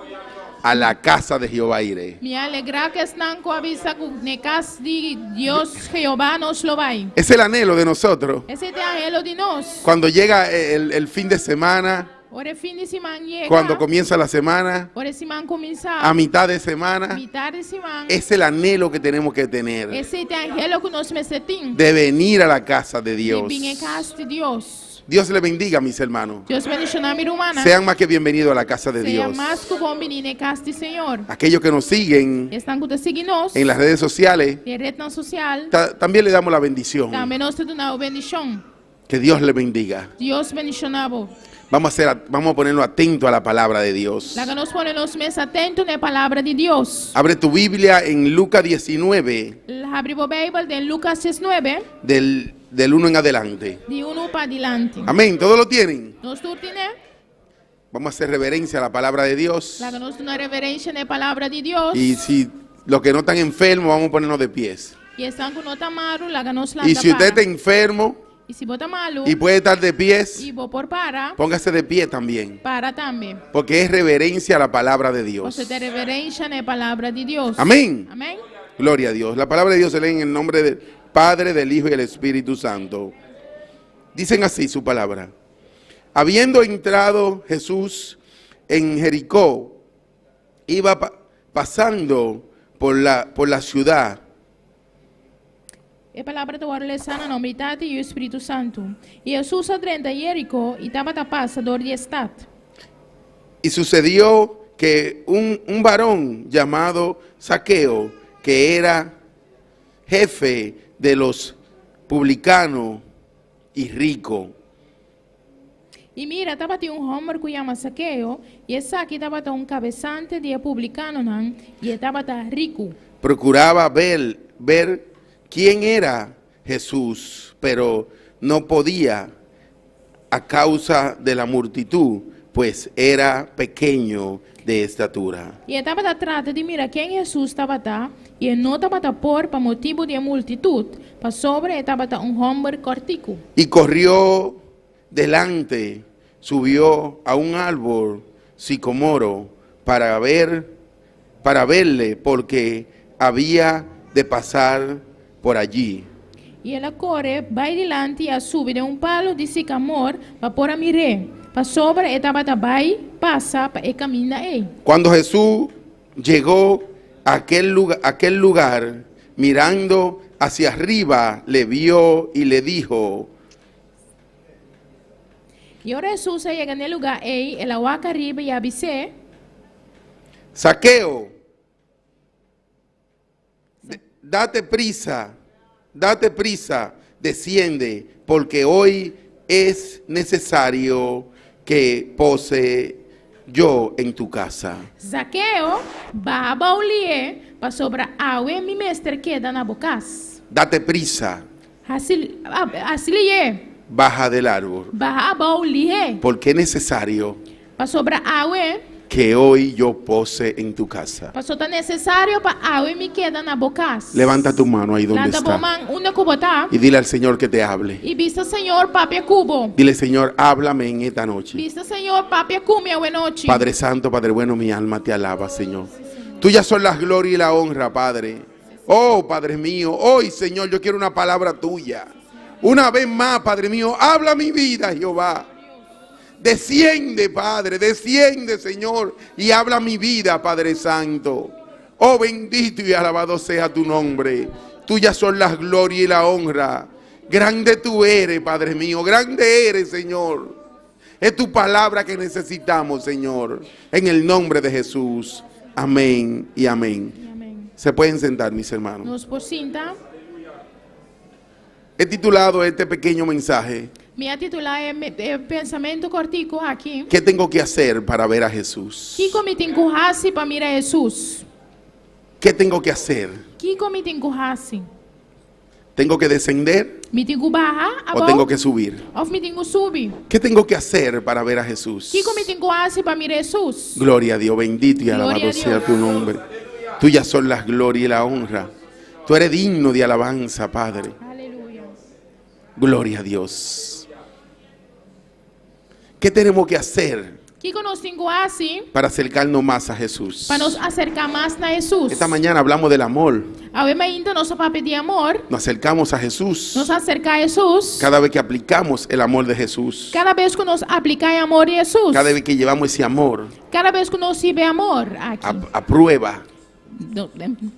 "A la casa de Jehová iré". Mi a alegrá ku esnan ku a bisa ku na kas di Dios Jehová nos lo bai. Es el anhelo de nosotros. Esei ta e anhelo di nos. Cuando llega el fin de semana, Ora fin di siman yega. Cuando comienza la semana, Ora siman kuminsá. A mitad de semana, Mitar di siman. Es el anhelo que tenemos que tener Esei ta e anhelo ku nos mester tin. De venir a la casa de Dios. Di bin kas di Dios. Dios le bendiga, mis hermanos. Dios bendishoná mi rumannan. Sean más que bienvenidos a la casa de Sea Dios. mas ku bon biní na kas di Señor. Aquellos que nos siguen Esnan ku ta sigui nos. En las redes sociales, Den retnan sosial. También le damos la bendición. Tambe nos ta duna bendishon. Que Dios le bendiga. Dios bendishoná bo. Vamos a ponerlo atento a la palabra de Dios. Laga nos pone nos mes atento na palabra di Dios. Abre tu Biblia en Lucas 19, Habri bo Beibel den Lucas 19, del 1 en adelante. Di 1 pa dilanti. Amén. ¿Todos lo tienen? Nos tur tin'é? Vamos a hacer reverencia a la palabra de Dios. Laga nos duna reverensia na palabra di Dios. Y si los que no están enfermos, vamos a ponernos de pies. I esnan ku no ta malu, laga nos lanta Y si usted para. está enfermo I si bo ta malu y puede estar de pies, i bo por para, póngase de pie también. para tambe. Porque es reverencia a la palabra de Dios. Pasobra ta reverensia na e palabra di Dios. Amén. Amèn. Gloria a Dios. La palabra de Dios se lee en el nombre del Padre, del Hijo y del Espíritu Santo. Dicen así su palabra. Habiendo entrado Jesús en Jericó, iba pa- pasando por la, por la ciudad. E palabra ta wòrdu lesá na nòmber di Tata, Yu i Spiritu Santu. I Hesus a drenta Jeriko i tabata pasa dor di e stat. Y sucedió que un, un varón llamado Zaqueo, que era jefe de los publicanos y rico, I mira, tabatin un hòmber ku yama Zakeo, i esaki tabata un kabesante di e publikanonan, i e tabata riku. procuraba ver, ver quién era Jesús, pero no podía a causa de la multitud, pues era pequeño de estatura. I e tabata trata di mira ken Hesus tabata, i e no tabata por pa motibu di e multitut, pasobra e tabata un hòmber kòrtiku. Y corrió delante, subió a un árbol sicomoro para ver, para verle, porque había de pasar por allí. I el a kore bai dilanti i a subi den un palu di sikamor pa por a mir'é, pasobra e tabata bai pasa pa e kaminda ei. Cuando Jesús llegó a aquel lugar, aquel lugar, mirando hacia arriba, le vio y le dijo, I ora Hesus a yega na e lugá ei, el a wak ariba i a bis'é. Zaqueo, date prisa, date prisa, desciende, porque hoy es necesario que pose yo en tu casa. Zakeo, baha abou lihé, pasobra awe mi mester keda na bo kas. Date prisa, Hasi, hasi lihé. baja del árbol, Baha abou lihé. porque es necesario Pasobra awe. que hoy yo pose en tu casa. Paso ta nesesario pa awe mi keda na bo kas. Levanta tu mano ahí donde Lanta bo está man unda ku bo ta y dile al Señor que te hable. i bisa Señor papia ku bo. Dile, Señor, háblame en esta noche. Bisa Señor papia ku mi awe nochi. Padre Santo, Padre bueno, mi alma te alaba, Señor. Tuyas son las gloria y la honra, Padre. Oh, Padre mío, hoy, Señor, yo quiero una palabra tuya. Una vez más, Padre mío, habla mi vida, Jehová. Desciende, Padre, desciende, Señor, y habla mi vida, Padre Santo. Oh, bendito y alabado sea tu nombre. Tuyas son las gloria y la honra. Grande tú eres, Padre mío, grande eres, Señor. Es tu palabra que necesitamos, Señor. En el nombre de Jesús. Amén y amén. Amèn. Se pueden sentar, mis hermanos. Nos por sinta. He titulado este pequeño mensaje, Mi a titulá e, e pensamentu kòrtiku aki. ¿Qué tengo que hacer para ver a Jesús? Kiko mi tin ku hasi pa mira Hesus? ¿Qué tengo que hacer? Kiko mi tin ku hasi? ¿Tengo que descender Mi tin ku baha o tengo abou que subir? òf mi tin ku subi? ¿Qué tengo que hacer para ver a Jesús? Kiko mi tin ku hasi pa mira Hesus? Gloria a Dios, bendito y Gloria alabado a Dios. sea tu nombre. Tuyas son las gloria y la honra. Tú eres digno de alabanza, Padre. Aleluya. Gloria a Dios. ¿Qué tenemos que hacer Kiko nos tin ku hasi para acercarnos más a Jesús? pa nos aserká mas na Hesus? Esta mañana hablamos del amor. Awe mainta nos a papia di amor. Nos acercamos a Jesús Nos ta aserká Hesus. cada vez que aplicamos el amor de Jesús. Kada bes ku nos apliká e amor di Hesus. Cada vez que llevamos ese amor Kada bes ku nos hiba e amor aki. a, a prueba. No,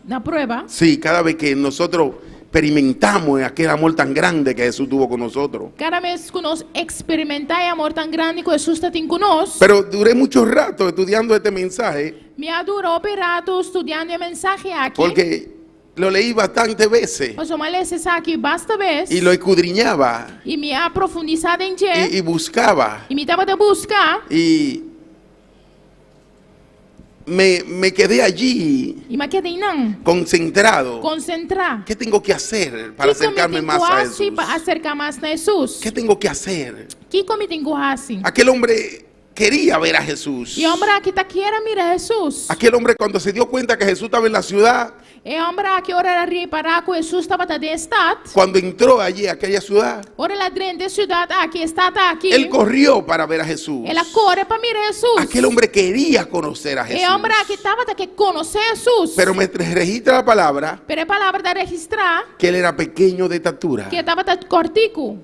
na prueba. Sí, cada vez que nosotros experimentamos aquel amor tan grande que Jesús tuvo con nosotros. Kada bes ku nos eksperimentá e amor tan grandi ku Hesus tabatin ku nos. Pero duré mucho rato estudiando este mensaje Mi a dura hopi ratu studiando e mensahe aki. porque lo leí bastantes veces Pasobra m'a lesa esaki basta bes. y lo escudriñaba I mi a profundisá den dje. y, y buscaba I mi tabata buska. y me, me quedé allí I m'a keda einan. concentrado. Konsentrá. ¿Qué tengo que hacer para Kiko mi acercarme tin más ku a hasi Jesús? pa aserká mas na Hesus? ¿Qué tengo que hacer? Kiko mi tin ku hasi? Aquel hombre quería ver a Jesús. E hòmber aki ta kier a mira Hesus. Aquel hombre cuando se dio cuenta que Jesús estaba en la ciudad, E hòmber aki ora el a ripará ku Hesus tabata den e stat, cuando entró allí a aquella ciudad, ora el a drenta e siudat aki, e stat aki, él corrió para ver a Jesús. el a kore pa mira Hesus. Aquel hombre quería conocer a E Jesús. hòmber aki tabata ke konosé Hesus. Pero me registra la palabra Pero e palabra ta registrá que él era pequeño de estatura. ku e tabata kòrtiku.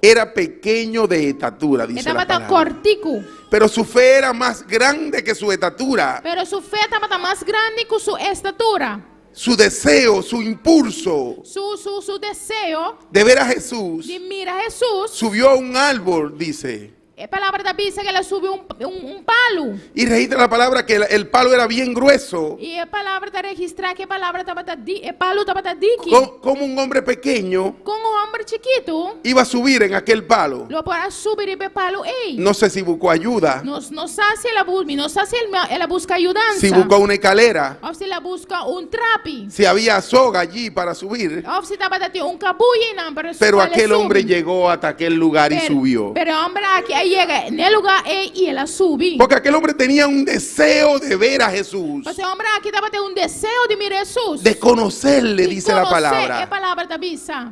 Era pequeño de estatura, E dice la tabata palabra. kòrtiku. Pero su fe era más grande que su estatura. Pero su fe tabata mas grandi ku su estatura. Su deseo, su impulso Su, su, su deseo de ver a Jesús di mira Hesus. subió a un árbol, dice. E palabra ta bisa ku el a subi un, un, un palu. Y registra la palabra que el, el palo era bien grueso. I e palabra ta registrá ku e palabra tabata di, e palu tabata diki. Como un hombre pequeño Kon un hòmber chikitu iba a subir en aquel palo. lo por a subi riba e palu ei. No sé si buscó ayuda, Nos no sa si el a bus, mi no sa si el, el a buska yudansa. si buscó una escalera, Òf si el a buska un trapi. si había soga allí para subir. Òf si tabatin un kabuya einan pa Pero pa el aquel hombre subi. llegó hasta aquel lugar y Pero, subió. pero e hòmber aki a yega na e lugá ei i el a subi. Porque aquel hombre tenía un deseo de ver a Jesús, Pasobra e hòmber aki tabatin un deseo di mira Hesus. de conocerle, Di dice la konosé, e palabra. palabra ta bisa.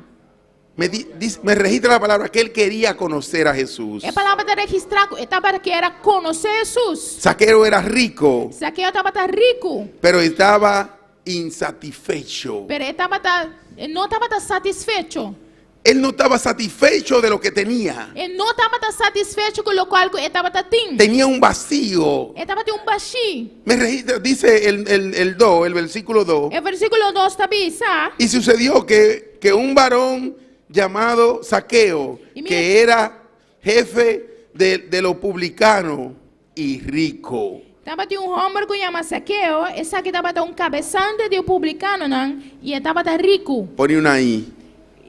Me, di- dice- me registra la palabra que él quería conocer a Jesús. E palabra ta registrá ku e tabata kier a konosé Hesus. Zaqueo era rico, Zakeo tabata riku, pero estaba insatisfecho. pero e tabata, e no tabata satisfecho. Él no estaba satisfecho de lo que tenía. E no tabata satisfecho ku lokual ku e tabata tin. Tenía un vacío. E tabatin un bashí. Me registra, dice el 2, el versículo 2. E versíkulo 2 ta bisa. Y sucedió que un varón llamado Zaqueo, Y mira- que era jefe de los publicanos y rico. Tabatin un hòmber ku yama Zakeo, esaki tabata un kabesante di publikanonan i e tabata riku. Pone una I,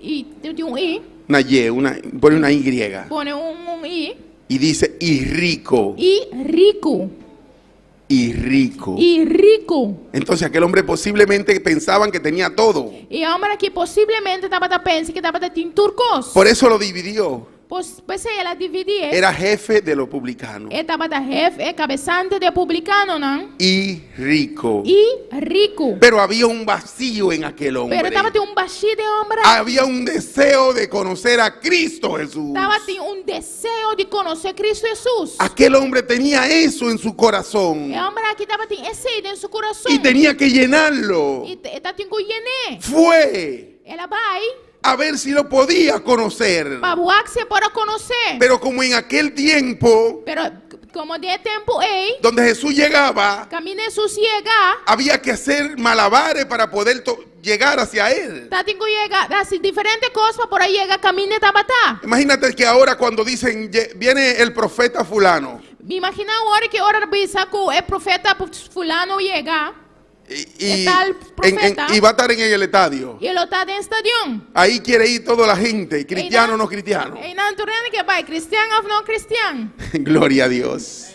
I tin un I, una Y, una, pone una Y. pone un, un I, Y dice, y rico, i riku, y rico. i riku. Entonces aquel hombre posiblemente pensaban que tenía todo. E hòmber aki posiblemente tabata pensa ku e tabatin tur kos. Por eso lo dividió. Pos, p'esei el a dividí. Era jefe de los publicanos. E tabata hefe, kabesante di publikanonan. Y rico. I riku. Pero había un vacío en aquel hombre. Pero tabatin un bashí den e hòmber. Había un deseo de conocer a Cristo Jesús. Tabatin un deseo di konosé Kristu Hesus. Aquel hombre tenía eso en su corazón E hòmber aki tabatin esei den su kurason. y tenía que llenarlo. I e tabatin ku yen'é. Fue El a bai a ver si lo podía conocer. pa wak si e por a konosé. Pero como en aquel tiempo Pero komo den e tempu ei, donde Jesús llegaba, kaminda Hesus yega, había que hacer malabares para poder llegar hacia él. Tabatin ku yega, hasi diferente kos pa por a yega kaminda e tabata. Imagínate que ahora cuando dicen, "Viene el profeta fulano." Imaginá awor ku ora bisa ku e profeta fulano yega. Y, E tal profeta. y va a estar en el estadio. I e lo ta den stadion. Ahí quiere ir toda la gente, cristiano o no cristiano. Einan tur hende ke bai, kristian òf no kristian. Gloria a Dios.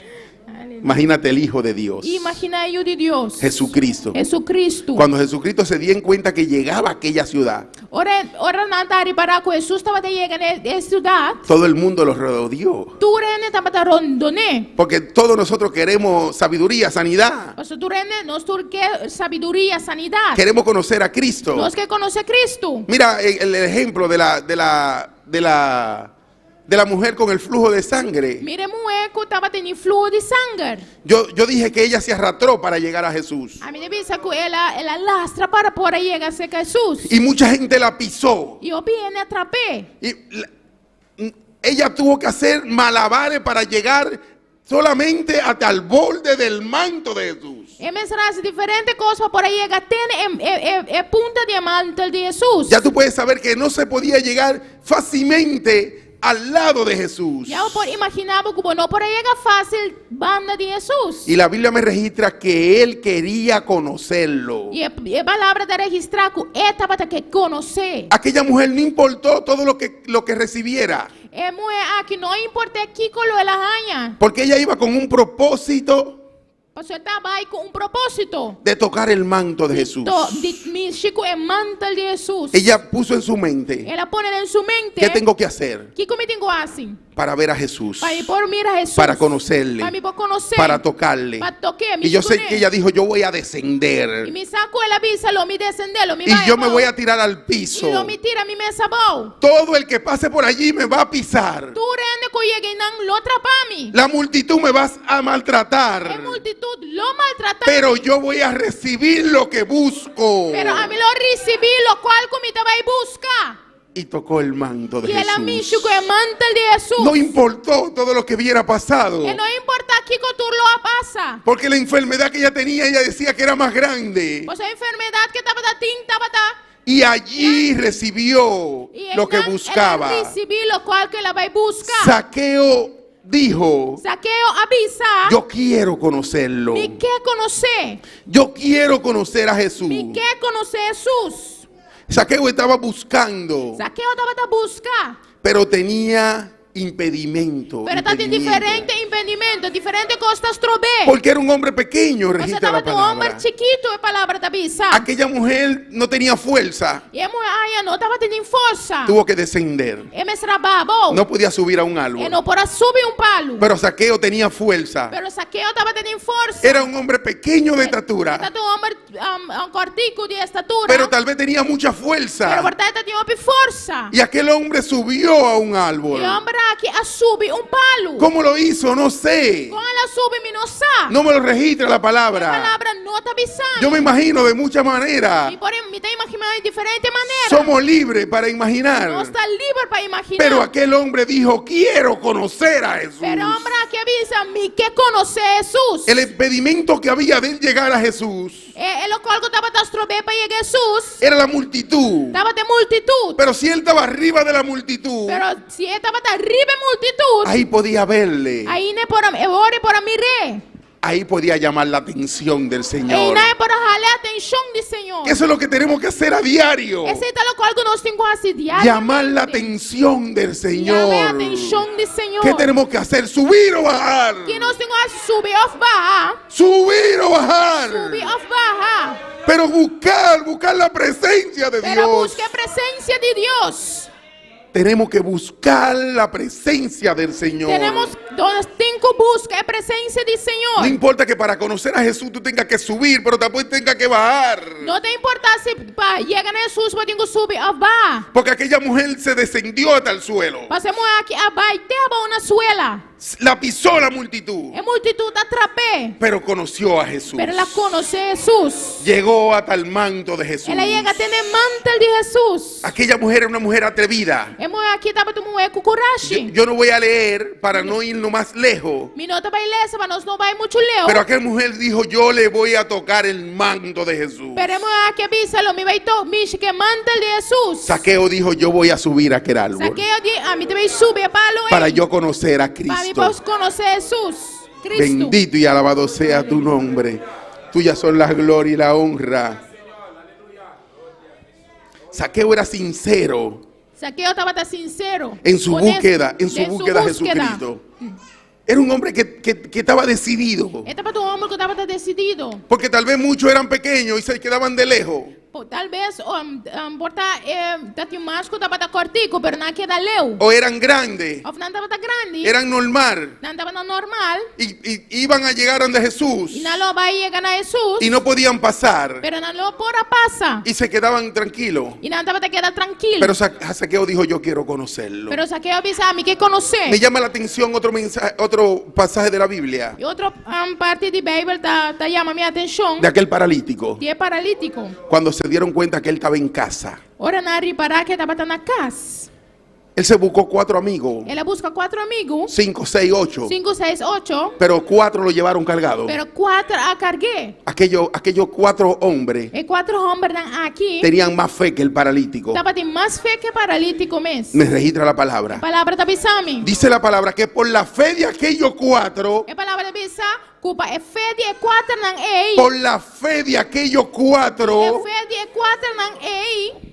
Imagínate el Hijo de Dios, Imaginá e Yu di Dios. Jesucristo. Jesucristo. Cuando Jesucristo se dio en cuenta que llegaba a aquella ciudad, Ora, ora nan a ripará ku Hesus tabata yega na e siudat. todo el mundo lo rodeó. Tur hende tabata rondon'é. Porque todos nosotros queremos sabiduría, sanidad. Pasobra tur hende, nos tur ke sabiduria, sanidat. Queremos conocer a Cristo. Nos ke konosé Kristu. Mira el ejemplo de la mujer con el flujo de sangre. Mira e muhé ku tabatin fluho di sanger. Yo dije que ella se arrastró para llegar a Jesús. Ami a bisa ku el a, el a lastra pa por a yega serka Hesus. Y mucha gente la pisó. I hopi hende a trap'é. Y ella tuvo que hacer malabares para llegar solamente hasta el borde del manto de Jesús. E mester a hasi diferente kos pa por a yega te na e, e, e, punta di mantel di Hesus. Ya tú puedes saber que no se podía llegar fácilmente al lado de Jesús. Ya bo por imaginá ku bo no por a yega fásil banda di Hesus. Y la Biblia me registra que él quería conocerlo. I e, e palabra ta registrá ku e tabata ke konosé. Aquella mujer no importó todo lo que recibiera, E muhé aki no a importá kiko lo el a haña. porque ella iba con un propósito Pasobra e tabata bai ku un propósito. de tocar el manto de Jesús. To, di mishi ku e mantel di Hesus. Ella puso en su mente, El a pone den su mente. ¿qué tengo que hacer? Kiko mi tin ku hasi? Para ver a Jesús. Pa mi por mira Hesus. Para conocerle. Pa mi por konos'é. Para tocarle. Pa tok'é. Y yo sé que ella dijo, yo voy a I descender. mi sa ku el a bisa, lo mi desendé, lo mi Y yo me voy a tirar al piso. I lo mi tira mi mes abou. Todo el que pase por allí me va a pisar. Tur hende ku yega einan lo trapa mi. La multitud me va a E maltratar. multitut lo maltratá mi. Pero yo voy a recibir lo que busco. Pero ami lo risibí lokual ku mi ta bai buska. Y tocó el manto de I el a mishi Jesús. ku e mantel di Hesus. No importó todo lo que hubiera pasado. E no importá kiko tur lo a pasa. Porque la enfermedad que ella tenía, ella decía que era más grande. Pasobra e enfermedat ku e tabata tin tabata. Y allí recibió I lo que einan buscaba. El a risibí lokual ku el a bai buska. Zaqueo dijo, Zakeo a bisa. yo quiero conocerlo. Mi ke konos'é. Yo quiero conocer a Jesús. Mi ke konosé Hesus. Zaqueo estaba buscando, Zakeo tabata buska. pero tenía impedimento. Pero tabatin impedimento. diferente impedimento, diferente kos ta strob'é. Porque era un hombre pequeño, Pasobra registra la tabata un hòmber palabra. chikitu, e palabra ta bisa. Aquella mujer no tenía fuerza, I e muhé aya no tabatin forsa. tuvo que descender. E mester a baha abou. No podía subir a un E árbol. no por a subi un palu. Pero Zaqueo tenía fuerza. Pero Zakeo tabatin forsa. Era un hombre pequeño de estatura, E tabata un hòmber un, un kòrtiku di estatura. pero tal vez tenía mucha fuerza. Pero por ta e tabatin hopi forsa. Y aquel hombre subió a un árbol. E hòmber aki a subi un palu. ¿Cómo lo hizo? No sé. Kon el a subi mi no sa. No me lo registra la E palabra. palabra no ta bisa. Yo me imagino de muchas maneras. Mi por mi ta imaginá di diferente manera. Somos libres para imaginar. Nos ta liber pa imaginá. Pero aquel hombre dijo, quiero conocer a Jesús. Pero e hòmber aki a bisa, mi ke konosé Hesus. El impedimento que había de él llegar a Jesús E, e lokual ku tabata strob'é pa yega Hesus. era la multitud. Tabata e multitut. Pero si él estaba arriba de la multitud, Pero si e tabata riba e multitut, ahí podía verle. ei e por e ora e por a mir'é. Ahí podía llamar la atención del Señor. Einan e por a hala atenshon di Señor. Eso es lo que tenemos que hacer a diario. Esei ta lokual ku nos tin ku hasi diario. Llamar la atención del Yama Señor. atenshon di Señor. ¿Qué tenemos que hacer? ¿Subir o bajar? Kiko nos tin ku hasi? Subi òf baha. Subir o bajar. Subi òf baha. Pero buscar, buscar la presencia de Pero Dios. buska presensia di Dios. Tenemos que buscar la presencia del Señor. Tenemos nos tin ku buska e presensia di Señor. No importa que para conocer a Jesús tú tengas que subir, pero tampoco tengas que bajar. No ta importá si pa yega na Hesus bo tin ku subi òf baha. Porque aquella mujer se descendió hasta el suelo. Pasobra e muhé aki a bai te abou na suela. La pisó la multitud. E multitut a trap'é. Pero conoció a Jesús. Pero el a konosé Hesus. Llegó hasta el manto de Jesús. El a yega te na e mantel di Hesus. Aquella mujer era una mujer atrevida. E muhé aki tabata un muhé ku kurashi. Yo no voy a leer para no irnos más lejos. Mi no ta bai lesa pa nos no bai muchu leu. Pero aquella mujer dijo, yo le voy a tocar el manto de Jesús. Pero e muhé aki a bisa lo mi bai to mishi ku e mantel di Hesus. Zaqueo dijo, yo voy a subir a aquel árbol Zakeo di, ami ta bai subi e palu ei. para yo conocer a Pa mi Cristo. por konosé Hesus. Kristu. Bendito y alabado sea tu nombre. Tuyas son la gloria y la honra. Zaqueo era sincero Zakeo tabata sinsero. en su Honesto. búsqueda, en su Den búsqueda a Jesucristo. Era un hombre que, que- que estaba decidido. E tabata un hòmber ku tabata desididu. Porque tal vez muchos eran pequeños y se quedaban de lejos. Po, talbes um, um, por ta eh, tabatin mas ku tabata kòrtiku, pero nan a keda leu. O eran grandes, Òf nan tabata grandi. eran normal. Nan tabata normal. Y, y iban a llegar donde Jesús I nan lo a bai yega na Hesus. y no podían pasar. Pero nan no por a pasa. Y se quedaban tranquilos. I nan tabata keda trankil. Pero Zaqueo dijo, yo quiero conocerlo. Pero Zakeo a bisa, ami ke konos'é. Me llama la atención otro mensaje, otro pasaje de la Biblia, I otro um, parti di Beibel ta, ta yama mi atenshon. de aquel paralítico. Di e paralítiko. Cuando se dieron cuenta que él estaba en casa, Ora nan a ripará ku e tabata na kas. él se buscó cuatro amigos, El a buska kuater amigu. cinco, seis, ocho, 5, 6, 8. pero cuatro lo llevaron cargado. Pero kuater a karg'é. Aquellos, aquellos cuatro hombres E kuater hòmbernan aki. tenían más fe que el paralítico. Tabatin mas fe ku e paralítiko mes. Me registra la palabra. Palabra ta bisa mi. Dice la palabra que por la fe de aquellos cuatro, E palabra ta bisa ku pa e fe di e kuaternan ei. por la fe de aquellos E cuatro, fe di e kuaternan ei.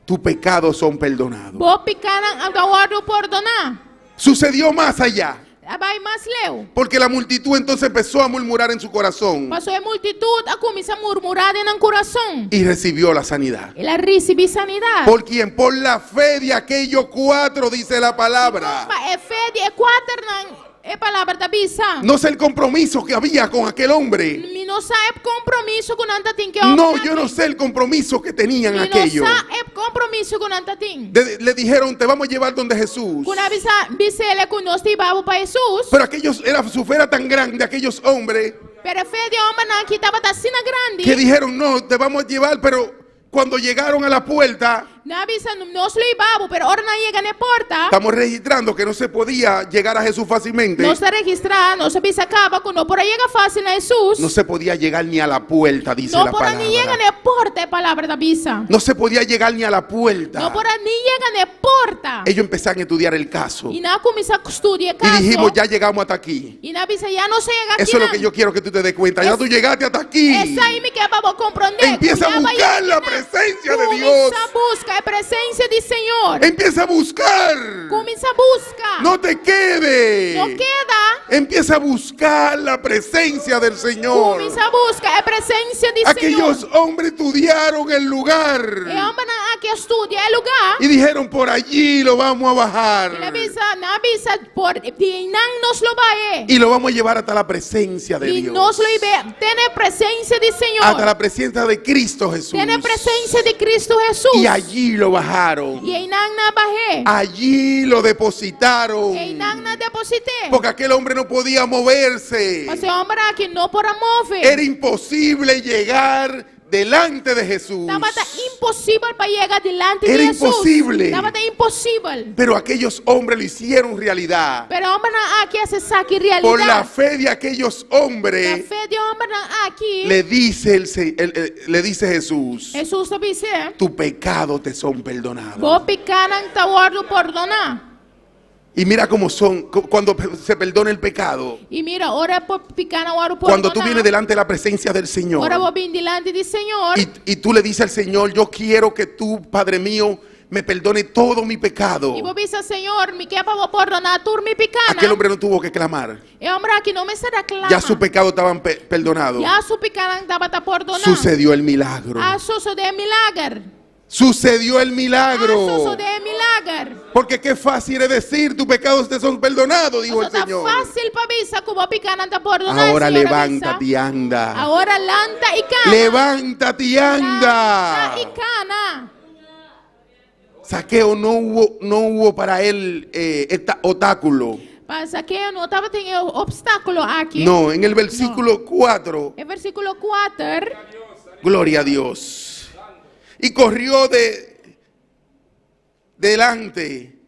tus pecados son perdonados. Bo pikánan a wòrdu pordoná. Sucedió más allá. A bai mas leu. Porque la multitud entonces empezó a murmurar en su corazón Paso e multitut a kuminsá murmurá den nan kurason. y recibió la sanidad. El a risibí sanidat. ¿Por quién? Por la fe de aquellos cuatro, dice la palabra. Pa e fe di e kuaternan, e palabra ta bisa. No sé el compromiso que había con aquel hombre. Mi no sa e kompromiso ku nan tatin ku e hòmber No, yo no sé el compromiso que tenían Mi no aquellos. sa e kompromiso ku nan tatin. Le dijeron, te vamos a llevar donde Jesús. Ku nan a bisa, bis'é ku nos ta hiba bo pa Hesus. Pero aquellos, era, su fe era tan grande, aquellos hombres, Pero e fe di e hòmbernan aki tabata asina grandi. que dijeron, no, te vamos a llevar, pero cuando llegaron a la puerta, Nan a bisa, Nos lo hiba bo, pero ora nan yega na e porta, estamos registrando que no se podía llegar a Jesús fácilmente. nos ta registrá, nos a bisa kaba ku no por a yega fásil na Hesus. No se podía llegar ni a la puerta, dice No la por a ni yega palabra. na e porta, e palabra ta bisa. No se podía llegar ni a la puerta. No por a ni yega na e porta. Ellos empezaron a estudiar el caso. I nan a kuminsá studia e Y kaso. dijimos, ya llegamos hasta aquí. I nan a bisa, ya nos a yega Eso es lo akinan. que yo quiero que tú te des cuenta. Ya tú llegaste hasta aquí. Esei mi ke pa bo komprondé. Empieza a Ku ya buscar yega la akinan. presencia de Dios. Kuminsá buska e presensia di Señor. Empieza a buscar. Kuminsá buska. No te quedes. No keda. Empieza a buscar la presencia del Señor. Kuminsá buska e presensia di Aquellos Señor. hombres estudiaron el lugar E hòmbernan aki a studia e lugá. y dijeron, por allí lo vamos a bajar. I nan a bisa, nan a bisa for di einan nos lo bah'é. Y lo vamos a llevar hasta la presencia de I Dios. nos lo hib'é te na e presensia di Señor. Hasta la presencia de Cristo Jesús. Te na e presensia di Kristu Hesus. Y allí lo bajaron. I einan nan a bah'é. Allí lo depositaron. Einan nan a deposit'é. Porque aquel hombre no podía moverse. Paso e hòmber aki no por a move. Era imposible llegar delante de Jesús. Tabata imposibel pa yega dilanti Era di Hesus. imposible. Tabata imposibel. Pero aquellos hombres lo hicieron realidad. Pero e hòmbernan aki a hasi esaki realidat. Por la fe de aquellos Pa hombres, fe di e hòmbernan aki. le dice, el, se- el- el- le dice Jesús, Hesus a bis'é. tu pecado te son perdonados. Bo pikánan ta wòrdu pordoná. Y mira cómo son, cu- cuando se perdona el pecado, I mira, ora pikánan wòrdu cuando tú pordoná. vienes delante de la presencia del Señor Ora bo bin dilanti di Señor. y, y tú le dices al Señor, yo quiero que tú, Padre mío, me perdone todo mi pecado. I bo bisa, Señor, mi ke pa bo pordoná tur mi pikánan. Aquel hombre no tuvo que clamar. E hòmber aki no mester a klama. Ya su pecado estaban pe- perdonados. Ya su pikánan tabata pordoná. Sucedió el milagro. A sosodé milager. Sucedió el A milagro. sosodé milager. Porque qué fácil es decir, tus pecados te son perdonados, dijo el Paso ta Señor. fásil pa bisa ku bo pikánan ta pordoná. Ahora Señor a bisa. levántate y anda. Awor lanta i kana. Levántate y anda. Lanta i kana. Zaqueo no hubo, no hubo para él eh, esta- obstáculo. Pa Zakeo no tabatin opstákulo aki. No, en el versículo 4, E versíkulo 4. gloria a Dios. Y corrió de delante,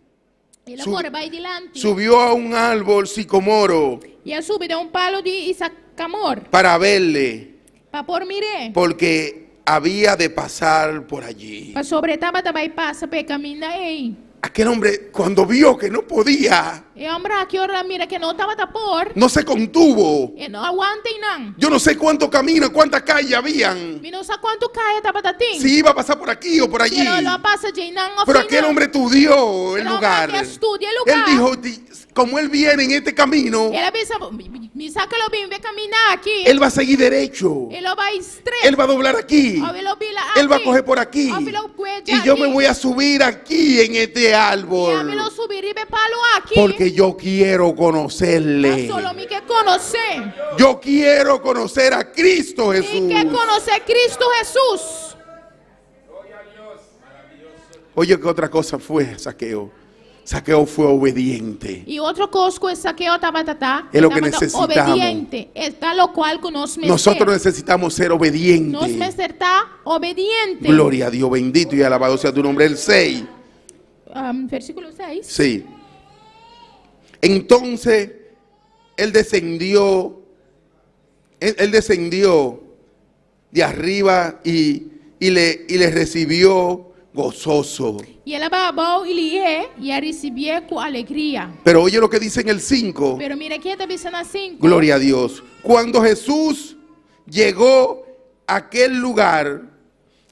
El a Su- kore bai dilanti. subió a un árbol sicomoro I a subi den un palu di sikamor. para verle, Pa por mir'é. porque había de pasar por allí. Pasobra e tabata bai pasa pa e kaminda ei. Aquel hombre cuando vio que no podía, E hòmber aki ora el a mira ku e no tabata por. no se contuvo. E no a wanta einan. Yo no sé cuánto camino, cuántas calles habían. Mi no sa kuantu kaya tabatin. Si iba a pasar por aquí o por allí. Pero lo a pasa djeinan òf Pero aquel einan. hombre estudió el Pero lugar. hombre que estudia el lugar. Él dijo, "Di- como él viene en este camino, El a bisa, mi sa ku e lo bin e kaminda aki. él va a seguir derecho. E lo bai straight. Él va a doblar aquí. Òf e lo bira aki. Él va a coger por aquí. Òf e lo kue Y yo me aki. voy a subir aquí en este I ami árbol. lo subi riba e palu aki. Porque yo quiero conocerle. Solo mi ke konos'é. Yo quiero conocer a Cristo Mi Jesús. ke konosé Kristu Hesus. Oye, ¿qué otra cosa fue Zaqueo? Zaqueo fue obediente. I otro kos ku Zakeo tabata ta. Es lo que tabata necesitamos. Obediente. Ta lokual ku nos mester. Nosotros necesitamos ser Nos obedientes. mester ta obediente. Gloria a Dios, bendito y alabado sea tu nombre. El 6. Um, versíkulo 6. Sí. Entonces, él descendió, él, él descendió de arriba y, y le, y le recibió gozoso. I el a baha abou i lihé i a risibié ku alegria. Pero oye lo que dice en el 5. Pero mira kiko e ta bisa na 5. Gloria a Dios. Cuando Jesús llegó a aquel lugar,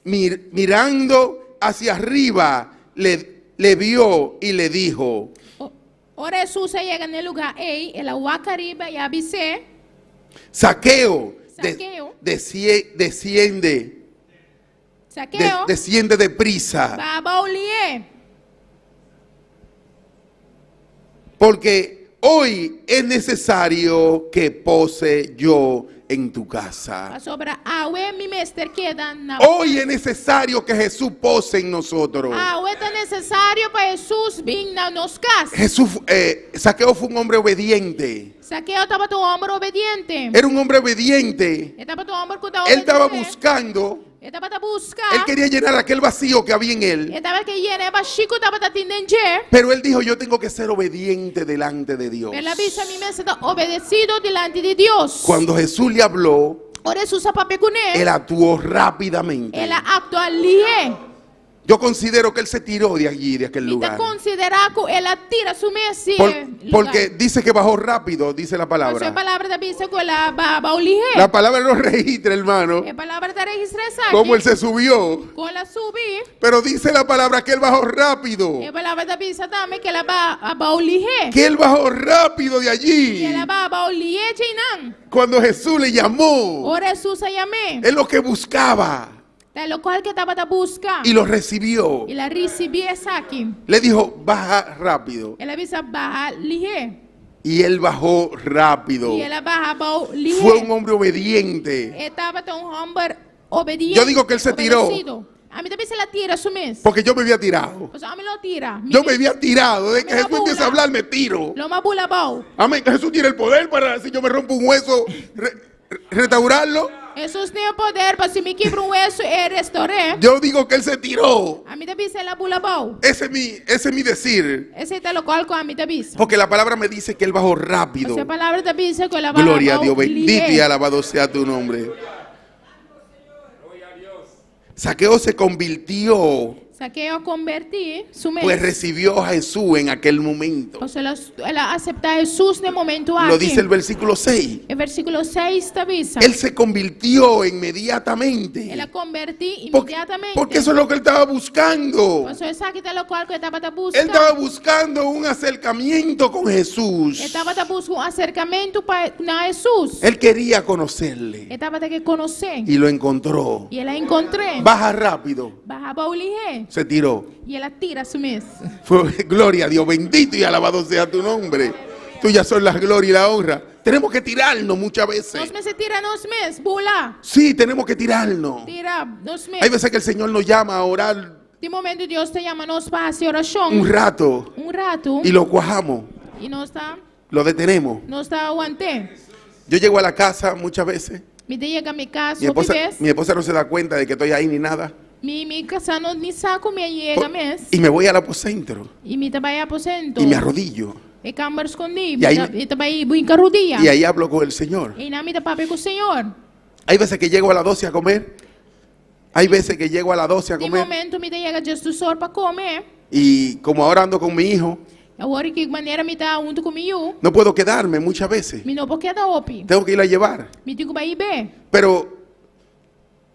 mir- mirando hacia arriba, le, le vio y le dijo, Oh. Ora Hesus a yega na e lugá ei, el a wak ariba i a bis'é. Saqueo, Saqueo. desciende, Saqueo, desciende de prisa, baha abou lié. Porque hoy es necesario que pose yo en tu casa. Pasobra awe mi mester keda na. Hoy es necesario que Jesús pose en nosotros. Awe ta nesesario pa Hesus bin na nos kas. Jesús, Zaqueo fue un hombre obediente. Sakeo tabata un hòmber obediente. Era un hombre obediente. E tabata un hòmber ku ta Él estaba obedesé. buscando. E tabata buska. Él quería llenar aquel vacío que había en él. E tabata ke yena e bashí ku tabata tin den dje. Pero él dijo, yo tengo que ser obediente delante de Dios. Pero el a bisa, Mi mester ta obedesido dilanti di Dios. Cuando Jesús le habló, Ora Hesus a papia kuné, él actuó rápidamente. el a aktua lihé. Yo considero que él se tiró de allí, de aquel Mi ta lugar. konsiderá ku el a tira su mes di e Por- lugar. porque dice que bajó rápido, dice la Pasobra e palabra. palabra ta bisa ku el a baha abou lihé. La palabra no registra, hermano, E palabra ta registrá esaki. cómo él se subió. Kon el a subi. Pero dice la palabra que él bajó rápido. E palabra ta bisa tambe ku el a baha abou lihé. Que él bajó rápido de allí. El a baha abou lihé djeinan. Cuando Jesús le llamó, Ora Hesus a yam'é. es lo que buscaba. Ta lokual ku e tabata buska. Y lo recibió. El a risibí esaki. Le dijo, baja rápido. El a bisa baha lihé. Y él bajó rápido. I el a baha abou lihé. Fue un hombre obediente. E tabata un hòmber obediente. Yo digo que él se tiró. Obedesido. Ami ta bisa el a tira su mes. Porque yo me había tirado. Pasobra ami lo tira. Yo me había tirado. Desde que Mi Jesús empieza a bula. hablar, me tiro. Lo m'a bula abou. Amén. Jesús tiene el poder para si yo me rompo un hueso, restaurarlo. Hesus tin e poder pa si mi kibra un weso e restor'é. Yo digo que él se tiró. Ami ta bisa el a bula abou. Ese es mi, ese es mi decir. Esei ta lokual ku ami ta bisa. Porque la palabra me dice que él bajó rápido. Pasobra e palabra ta bisa ku el a baha Gloria a abou Dios, bendito y lihé. alabado sea tu nombre. Zaqueo se convirtió, Sakeo a konbertí su mes. pues recibió a Jesús en aquel momento. Pasobra el a, el a aseptá Hesus na e momento Lo aki. dice el versículo 6. E versíkulo 6 ta bisa. Él se convirtió inmediatamente. El a konbertí Porque, inmediatamente. porque eso es lo que él estaba buscando. Pasobra esaki ta lokual ku e tabata buska. Él estaba buscando un acercamiento con Jesús. E tabata buska un aserkamentu pa na Hesus. Él quería conocerle E tabata ke konos'é. y lo encontró. I el a enkontr'é. Baja rápido. Baha abou lihé. Se tiró. I el a tira su mes. Fue, gloria a Dios, bendito y alabado sea tu nombre. Tuyas son las gloria y la honra. Tenemos que tirarnos muchas veces. Nos mester tira nos mes, bula. Sí, tenemos que tirarnos. Tira nos mes. Hay veces que el Señor nos llama a orar Tin momento Dios ta yama nos pa hasi orashon. un rato Un ratu. y lo cuajamos, I nos ta, lo detenemos. nos ta want'é. Yo llego a la casa muchas veces. Mi ta yega mi kas, Mi hopi esposa, bes. mi esposa no se da cuenta de que estoy ahí ni nada. Mi mi kasá no ni sa ku mi a yega mes. Y me voy al aposento I mi ta bai aposento. y me arrodillo. E kamber skondí. I ei, Mi ta bai hinka rudia. y ahí hablo con el Señor. Einan mi ta papia ku Señor. Hay veces que llego a las 12 a comer. Hay veces que llego a las 12 a Tin comer. momento mi ta yega 12 or pa kome. Y como ahora ando con mi hijo, Awor ku manera mi ta huntu ku mi yu. no puedo quedarme muchas veces. Mi no por keda hopi. Tengo que ir a llevar. Mi tin ku bai hib'é. Pero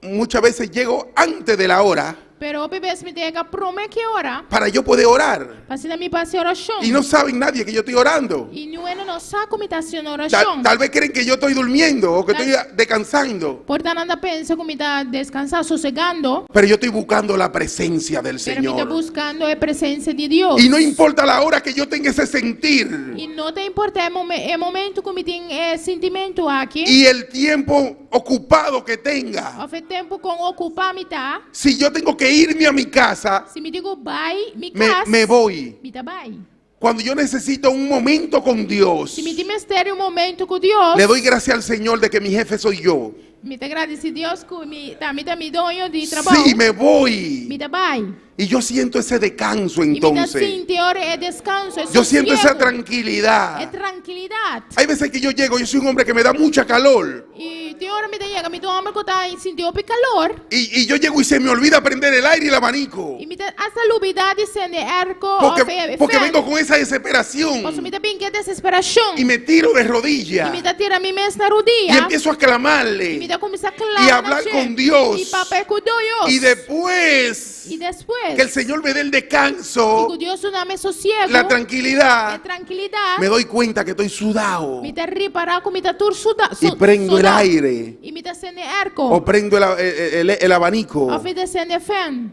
muchas veces llego antes de la hora Pero hopi bes mi ta yega promé ku e ora. para yo poder orar. Pa asina mi por hasi orashon. Y no saben nadie que yo estoy orando. I niun hende no sa ku mi ta hasiendo Tal, orashon. tal vez creen que yo estoy durmiendo o que estoy descansando. Por ta nan ta pensa ku mi ta deskansá, sosegando. Pero yo estoy buscando la presencia del Pero mi ta Señor. buskando e presensia di Dios. Y no importa la hora que yo tenga ese sentir I no ta importá e momento ku mi tin e sentimentu aki. y el tiempo ocupado que tenga. Òf e tempu kon okupá mi ta. Si yo tengo que irme a mi casa, Si mi tin ku bai mi me, kas, me voy. mi ta bai. Cuando yo necesito un momento con Dios, Si mi tin mester di un momento ku Dios, le doy gracias al Señor de que mi jefe soy yo. mi ta gradisí Dios ku mi t'ami ta mi doño di trabou. Sí, me voy. Mi ta bai. Y yo siento ese descanso I mi ta entonces. sinti e ora e deskanso, e Yo siento esa sosiegu, tranquilidad. e trankilidat. Hay veces que yo llego, yo soy un hombre que me da mucha calor. I Tin ora mi ta yega, mi ta un hòmber ku ta sinti hopi kalor. Y, y yo llego y se me olvida prender el aire y el abanico. I mi ta hasta lubidá di sende airco Porque, òf e porque fèn. vengo con esa desesperación. Pasobra mi ta bin ku e desesperashon. Y me tiro de I rodillas. mi ta tira mi mes na Y rudia. empiezo a I mi clamarle. ta kuminsá klama Y na hablar dje. con Dios. I papia ku Dios. Y después I despues que el Señor me dé el i descanso, ku Dios duna mi sosiegu, la e tranquilidad, trankilidat, me doy cuenta que estoy sudado. mi ta ripará ku mi ta tur suda, Y prendo el sudá. aire. I mi ta sende airco. O prendo el, el- el abanico. Òf mi ta sende fèn.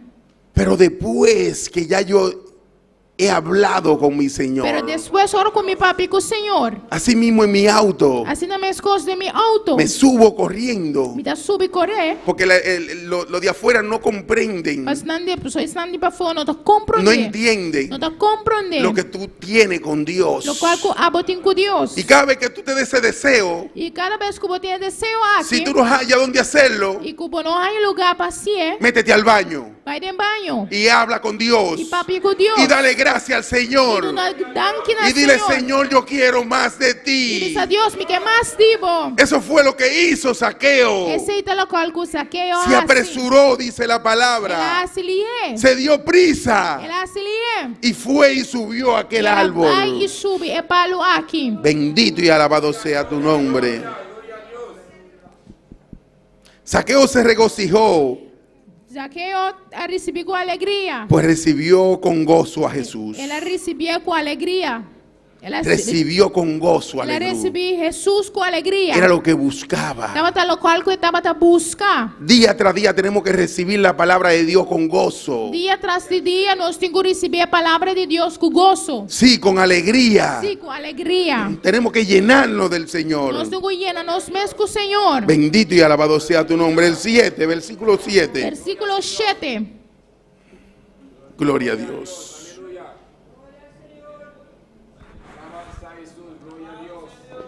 Pero después que ya yo he hablado con mi Señor, Pero despues ora ku mi papia ku Señor, así mismo en mi auto, asina meskos den mi outo, me subo corriendo. mi ta subi kore, Porque la- el- lo, lo de afuera no comprenden, esnan di, so esnan di pafó no ta komprondé. no entienden No ta komprondé. lo que tú tienes con Dios. Lokual ku abo tin ku Dios. Y cada vez que tú te des ese deseo, I kada bes ku bo tin e deseo aki, si tú no hallas dónde hacerlo, i ku bo no haña lugá pa hasié, métete al baño bai den baño y habla con Dios i papia ku Dios. y dale gracias al I Señor duna danki na y dile, Señor. Señor, yo quiero más de I ti. bisa Dios, mi ke mas di bo. Eso fue lo que hizo Zaqueo. Esei ta lokual ku Zaqueo Se a hasi. apresuró, dice la El a palabra. hasi lihé. Se dio prisa El a hasi lihé. y fue y subió a aquel El a árbol. bai i subi e palu aki. Bendito y alabado sea tu nombre. Zaqueo se regocijó, Zaqueo a risibí ku alegria. pues recibió con gozo a Jesús. El a risibié ku alegria. El a Recibió con gozo, El a aleluya. risibí Hesus ku alegria. Era lo que buscaba. Tabata lokual ku e tabata buska. Día tras día tenemos que recibir la palabra de Dios con gozo. Dia tras di dia nos tin ku risibí e palabra di Dios ku goso. Sí, con alegría. Sí, ku alegria. Tenemos que llenarnos del Señor. Nos tin ku yena nos mes ku Señor. Bendito y alabado sea tu nombre. El 7, versículo 7. Versíkulo 7. Gloria a Dios.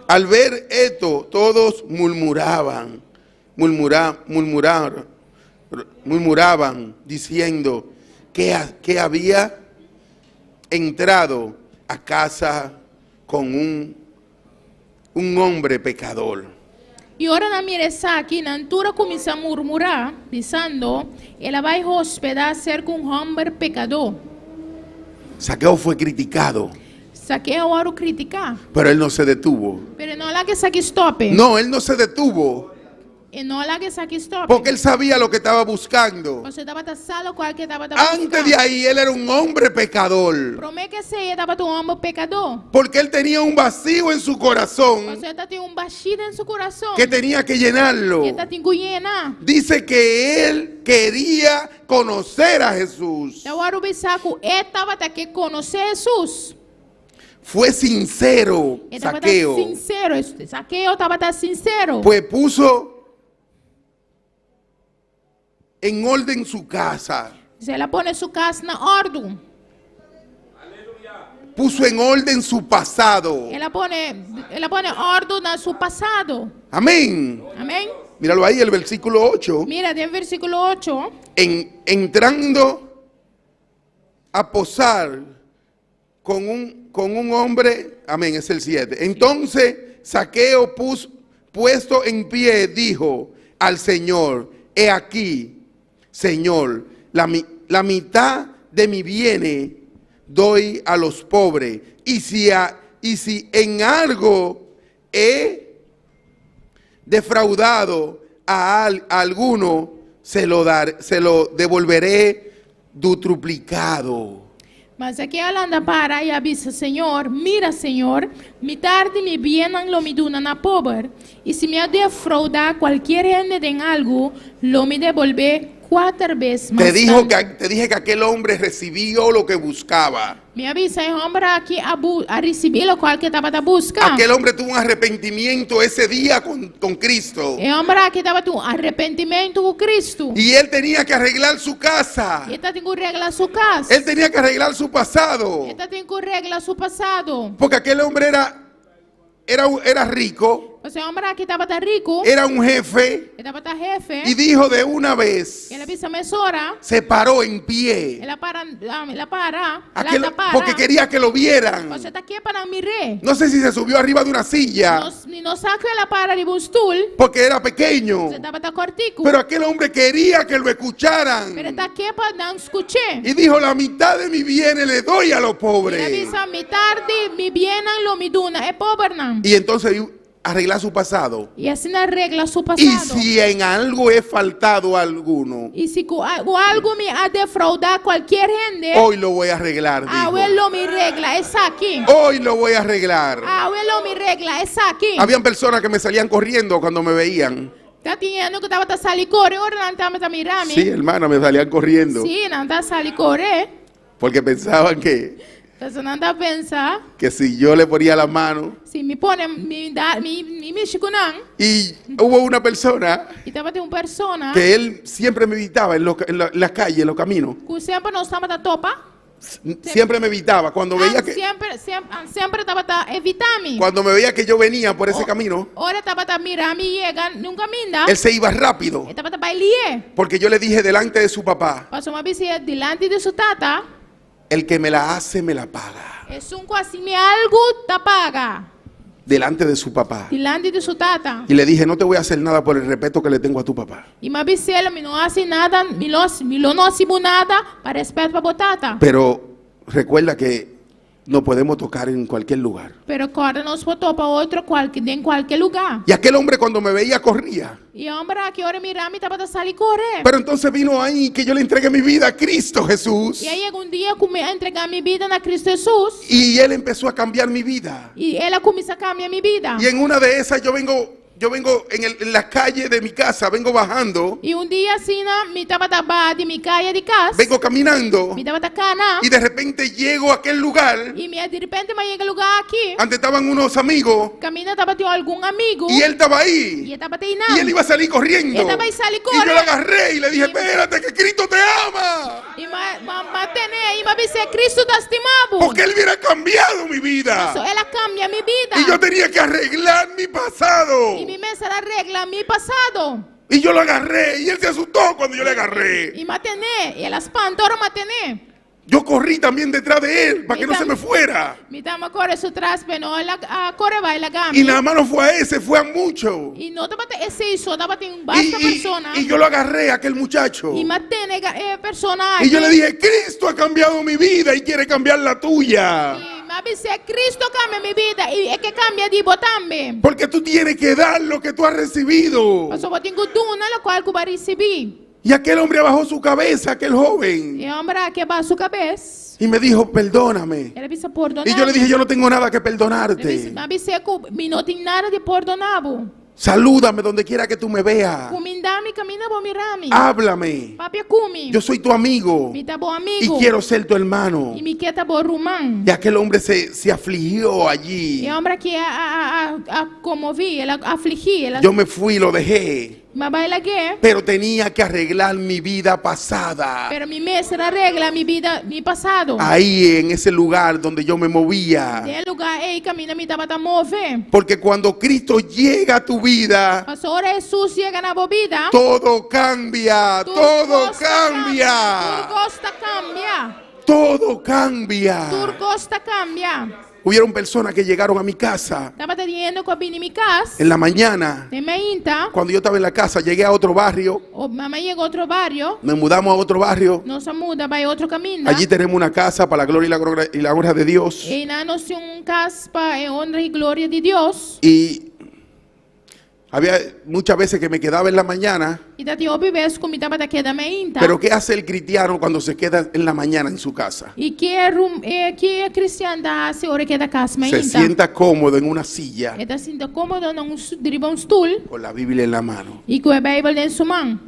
Al ver esto, todos murmuraban, murmura, murmurar, murmuraban, diciendo que, que había entrado a casa con un, un hombre pecador. I ora nan a mira esaki, nan tur a kuminsá murmurá, bisando, el a bai hospedá serka un hòmber pekadó. Zaqueo fue criticado, Zaqueo a wòrdu kritiká, pero él no se detuvo. pero e no a laga esaki stòp e. No, él no se detuvo, E no a laga esaki stòp e. porque él sabía lo que estaba buscando. Pasobra e tabata sa lokual ku e tabata Antes de buska. ahí, él era un hombre pecador. Promé ku esei e tabata un hòmber pekadó. Porque él tenía un vacío en su corazón Pasobra e tabatin un bashí den su kurason. que tenía que llenarlo. Ku e tabatin ku yena. Dice que él quería conocer a Jesús. Ta wòrdu bisá ku e tabata ke konosé Hesus. Fue sincero, E tabata Zaqueo. sinsero. Zaqueo tabata sinsero. Pues puso en orden su casa. El a pone su kas na òrdu. Puso en orden su pasado. El a pone, el a pone òrdu na su pasado. Amén. Amèn? Míralo ahí, el versículo 8. Mira, den versíkulo 8. En, entrando a posar con un, con un hombre, amén, es el 7. Entonces Zaqueo puso, puesto en pie, dijo al Señor, he aquí, Señor, la, mi- la mitad de mi bienes doy a los pobres. Y si, a- y si en algo he defraudado a, al- a alguno, se lo, dar, se lo devolveré dutruplicado. Ma Zaqueo a lanta para i a bisa, Señor, mira, Señor, mitar di mi biennan lo mi duna na pober. I si mi a defroudá kualke hende den algu, lo mi debolbé kuater bes mas Te, dijo tantu. que, te dije que aquel hombre recibió lo que buscaba. Mi a bisa e hòmber aki a, bu a risibí lokual ku e tabata buska. Aquel hombre tuvo un arrepentimiento ese día con, con Cristo. E hòmber aki tabatin un arepentimentu ku Kristu. Y él tenía que arreglar su casa. E tabatin ku regla su kas. Él tenía que arreglar su pasado. E tabatin ku regla su pasado. Porque aquel hombre era, era, era rico. E hòmber aki tabata riku. era un jefe E tabata hefe. y dijo de una vez, El a bisa mesora. se paró en pie, El a para, el a para, Aquel- el a para. porque quería que lo vieran. Paso e ta ke pa nan mir'é. No sé si se subió arriba de una silla, No, mi no sa ku el a para riba un stul. porque era pequeño, E tabata kòrtiku. pero aquel hombre quería que lo escucharan. Pero e ta ke pa nan skuch'é. Y dijo, la mitad de mis bienes le doy a los El a pobres. bisa mitar di mi biennan lo mi duna e pobernan. Y entonces arreglar su pasado. I asina el a regla su Y pasado. si en algo he faltado a alguno, I si ku algu mi a defroudá kualke hende, hoy lo voy a arreglar. Dijo. awe lo mi regla esaki. Hoy lo voy a arreglar. Awe lo mi regla esaki. Habían personas que me salían corriendo cuando me veían. Tabatin hende ku tabata sali kore, ora nan tabata mira mi. Sí, hermana, me salían corriendo. Sí, nan ta sali kore. Porque pensaban que, Paso nan ta pensa, que si yo le ponía la mano. si mi pone mi da mi mi mishi ku nan, Y hubo una persona i tabatin un persona que él siempre me evitaba en la calle, en los caminos. ku semper nos tabata topa. Siempre me evitaba. Cuando veía Ah, que, semper, semper, ah, semper tabata evitá mi. cuando me veía que yo venía por ese camino, Ora e tabata mira mi yega un kaminda. él se iba rápido. E tabata bai lihé. Porque yo le dije delante de su papá, Paso m'a bis'é dilanti di su tata. el que me la hace, me la paga. Esun ku hasi mi algu ta paga. Delante de su papá. Dilanti di su tata. Y le dije, no te voy a hacer nada por el respeto que le tengo a tu papá. I m'a bis'é, mi no hasi nada, mi lo no hasi bo nada pa rèspèt pa bo tata. Pero recuerda que nos podemos tocar en cualquier lugar. Pero kòrda nos por topa otro kualke, den kualke lugá. Y aquel hombre cuando me veía corría. I e hòmber aki ora e mira mi tabata sali kore. Pero entonces vino ahí que yo le entregué mi vida a Cristo Jesús. I a yega un dia ku mi a entregá mi bida na Kristu Hesus. Y él empezó a cambiar mi vida. I el a kuminsá kambia mi bida. Y en una de esas yo vengo en la calle de mi casa, vengo bajando, I un dia asina, mi tabata baha di mi kaya di kas. vengo caminando Mi tabata kana. y de repente llego a aquel lugar I mi di repente m'a yega e lugá aki. donde estaban unos amigos Kaminda tabatin algun amigu. y él estaba ahí. I e tabata einan. Y él iba a salir corriendo. E tabata bai sali Y yo kore. lo agarré y le dije, espérate, que Cristo te ama. I m'a m'a m'a ten'é, i m'a bis'é Kristu ta stima bo. Porque él hubiera cambiado mi vida. Paso el a kambia mi bida. Y yo tenía que arreglar mi pasado. I mi mester a regla mi pasado. Y yo lo agarré y él se asustó cuando yo le agarré. I m'a ten'é, i el a spanta ora m'a ten'é. Yo corrí también detrás de él para que no se me fuera. Mi tambe a kore su tras, p'e no a kore bai laga mi. Y nada más no fue a ese, fue a muchos. I no tabata esei so, tabatin basta persona. Y yo lo agarré a aquel muchacho. I m'a tene e persona Y yo le dije, Cristo ha cambiado mi vida y quiere cambiar la tuya. I m'a bis'é Kristu a kambia mi bida i e ke kambia di bo tambe. Porque tú tienes que dar lo que tú has recibido. Paso bo tin ku duna loke ku bo a risibí. Y aquel hombre bajó su cabeza, aquel joven. E hòmber aki a baha su kabes. Y me dijo, perdóname. El a bisa pordoná. Y yo le dije, yo no tengo nada que perdonarte. M'a bis'é ku mi no tin nada di pordoná bo. Salúdame donde quiera que tú me veas. Kumindá mi kaminda bo mira mi. Háblame. Papia ku mi. Yo soy tu amigo. Mi ta bo Y amigu. quiero ser tu hermano. I mi ke ta bo ruman. Y aquel hombre se afligió allí. E hòmber aki a, a, a, a konmové, el a afligí, el a Yo me fui y lo dejé. M'a bai lag'é. Pero tenía que arreglar mi vida pasada. Pero mi mester a regla mi bida, mi pasado. Ahí en ese lugar donde yo me movía. Den e lugá ei kaminda mi tabata move. Porque cuando Cristo llega a tu vida, Paso ora Hesus yega na bo bida. todo cambia, Tur todo kos ta cambia. Tur kos ta kambia. Todo cambia. Tur kos ta kambia. Hubieron personas que llegaron a mi casa Tabatin hende ku a bini mi kas. en la mañana. Den mainta. Cuando yo estaba en la casa, llegué a otro barrio. Ora mi a yega otro bario. Nos mudamos a otro barrio. Nos a muda bai otro kaminda. Allí tenemos una casa para la gloria y la honra de Dios. Einan nos tin un kas pa honra i gloria di Dios. Y había muchas veces que me quedaba en la mañana. I tabatin hopi bes ku mi tabata keda mainta. Pero ¿qué hace el cristiano cuando se queda en la mañana en su casa? I kiko rum, kiko kristian ta hasi ora e keda kas Se mainta. sienta cómodo en una silla E ta sinta kómodo na un riba un stul con la Biblia en la mano. i ku e Beibel den su man.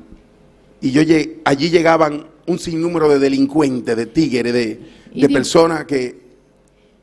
Y yo allí llegaban un sinnúmero de delincuentes, de tigres, Y de personas que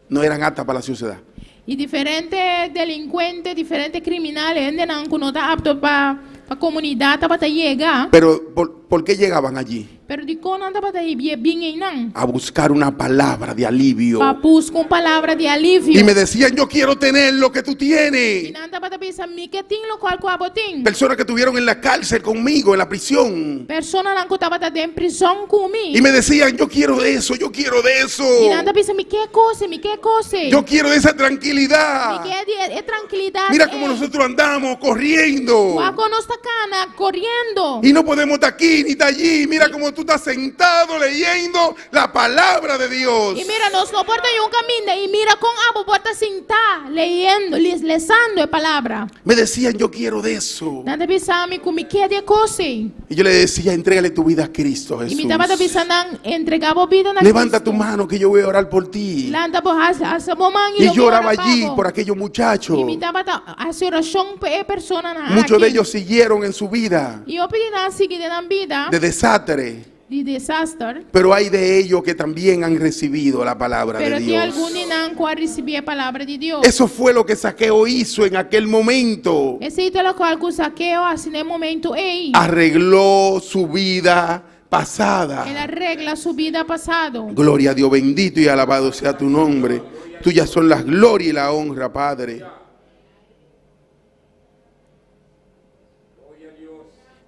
no eran aptas para la sociedad. I diferente delinkuente, diferente kriminal, hendenan ku no ta apto pa pa komunidat, pa yega. Pero ¿por, por qué llegaban allí? Pero dikon nan tabata bin einan? A buscar una palabra de alivio. Pa buska un palabra di alivio. Y me decían, yo quiero tener lo que tú I tienes. nan tabata bisa mi ke tin lokual ku abo tin. Personas que estuvieron en la cárcel conmigo, en la prisión. Personanan ku tabata den prizòn ku mi. Y me decían, yo quiero de eso, yo quiero de eso. I nan ta bisa mi ke e kos, mi ke e kos. Yo quiero de esa Mi tranquilidad. ke di e trankilidat. Mira cómo nosotros andamos corriendo. Wak kon nos ta kana koriendo. Y no podemos estar aquí ni estar allí. Mira cómo tú estás sentado leyendo la palabra de Dios. I mira, nos no por ta niun kaminda i mira kon abo por ta sintá leyendo, lesando e palabra. Me decían, yo quiero de eso. Nan ta bisa mi ku mi ke di e kos ei. Y yo le decía, entrégale tu vida a Cristo I Jesús. mi tabata bisa nan, entregá bo bida na Levanta Kristu. tu mano que yo voy a orar por ti. Lanta bo alsa bo man i Y lo mi yo oraba ora pa allí bo. por aquellos muchachos. I mi tabata hasi orashon pa e personanan Muchos de aki. ellos siguieron en su vida I hopi di nan a sigui den nan bida de desastre. di desaster. Pero hay de ellos que también han recibido la palabra Pero de tin Dios. algun di nan ku a risibí e palabra di Dios. Eso fue lo que Zaqueo hizo en aquel momento. Esei ta lokual ku Zakeo a hasi na e momento ei. Arregló su vida pasada. El a regla su bida pasado. Gloria a Dios, bendito y alabado sea tu nombre. Tuyas son las gloria y la honra, Padre.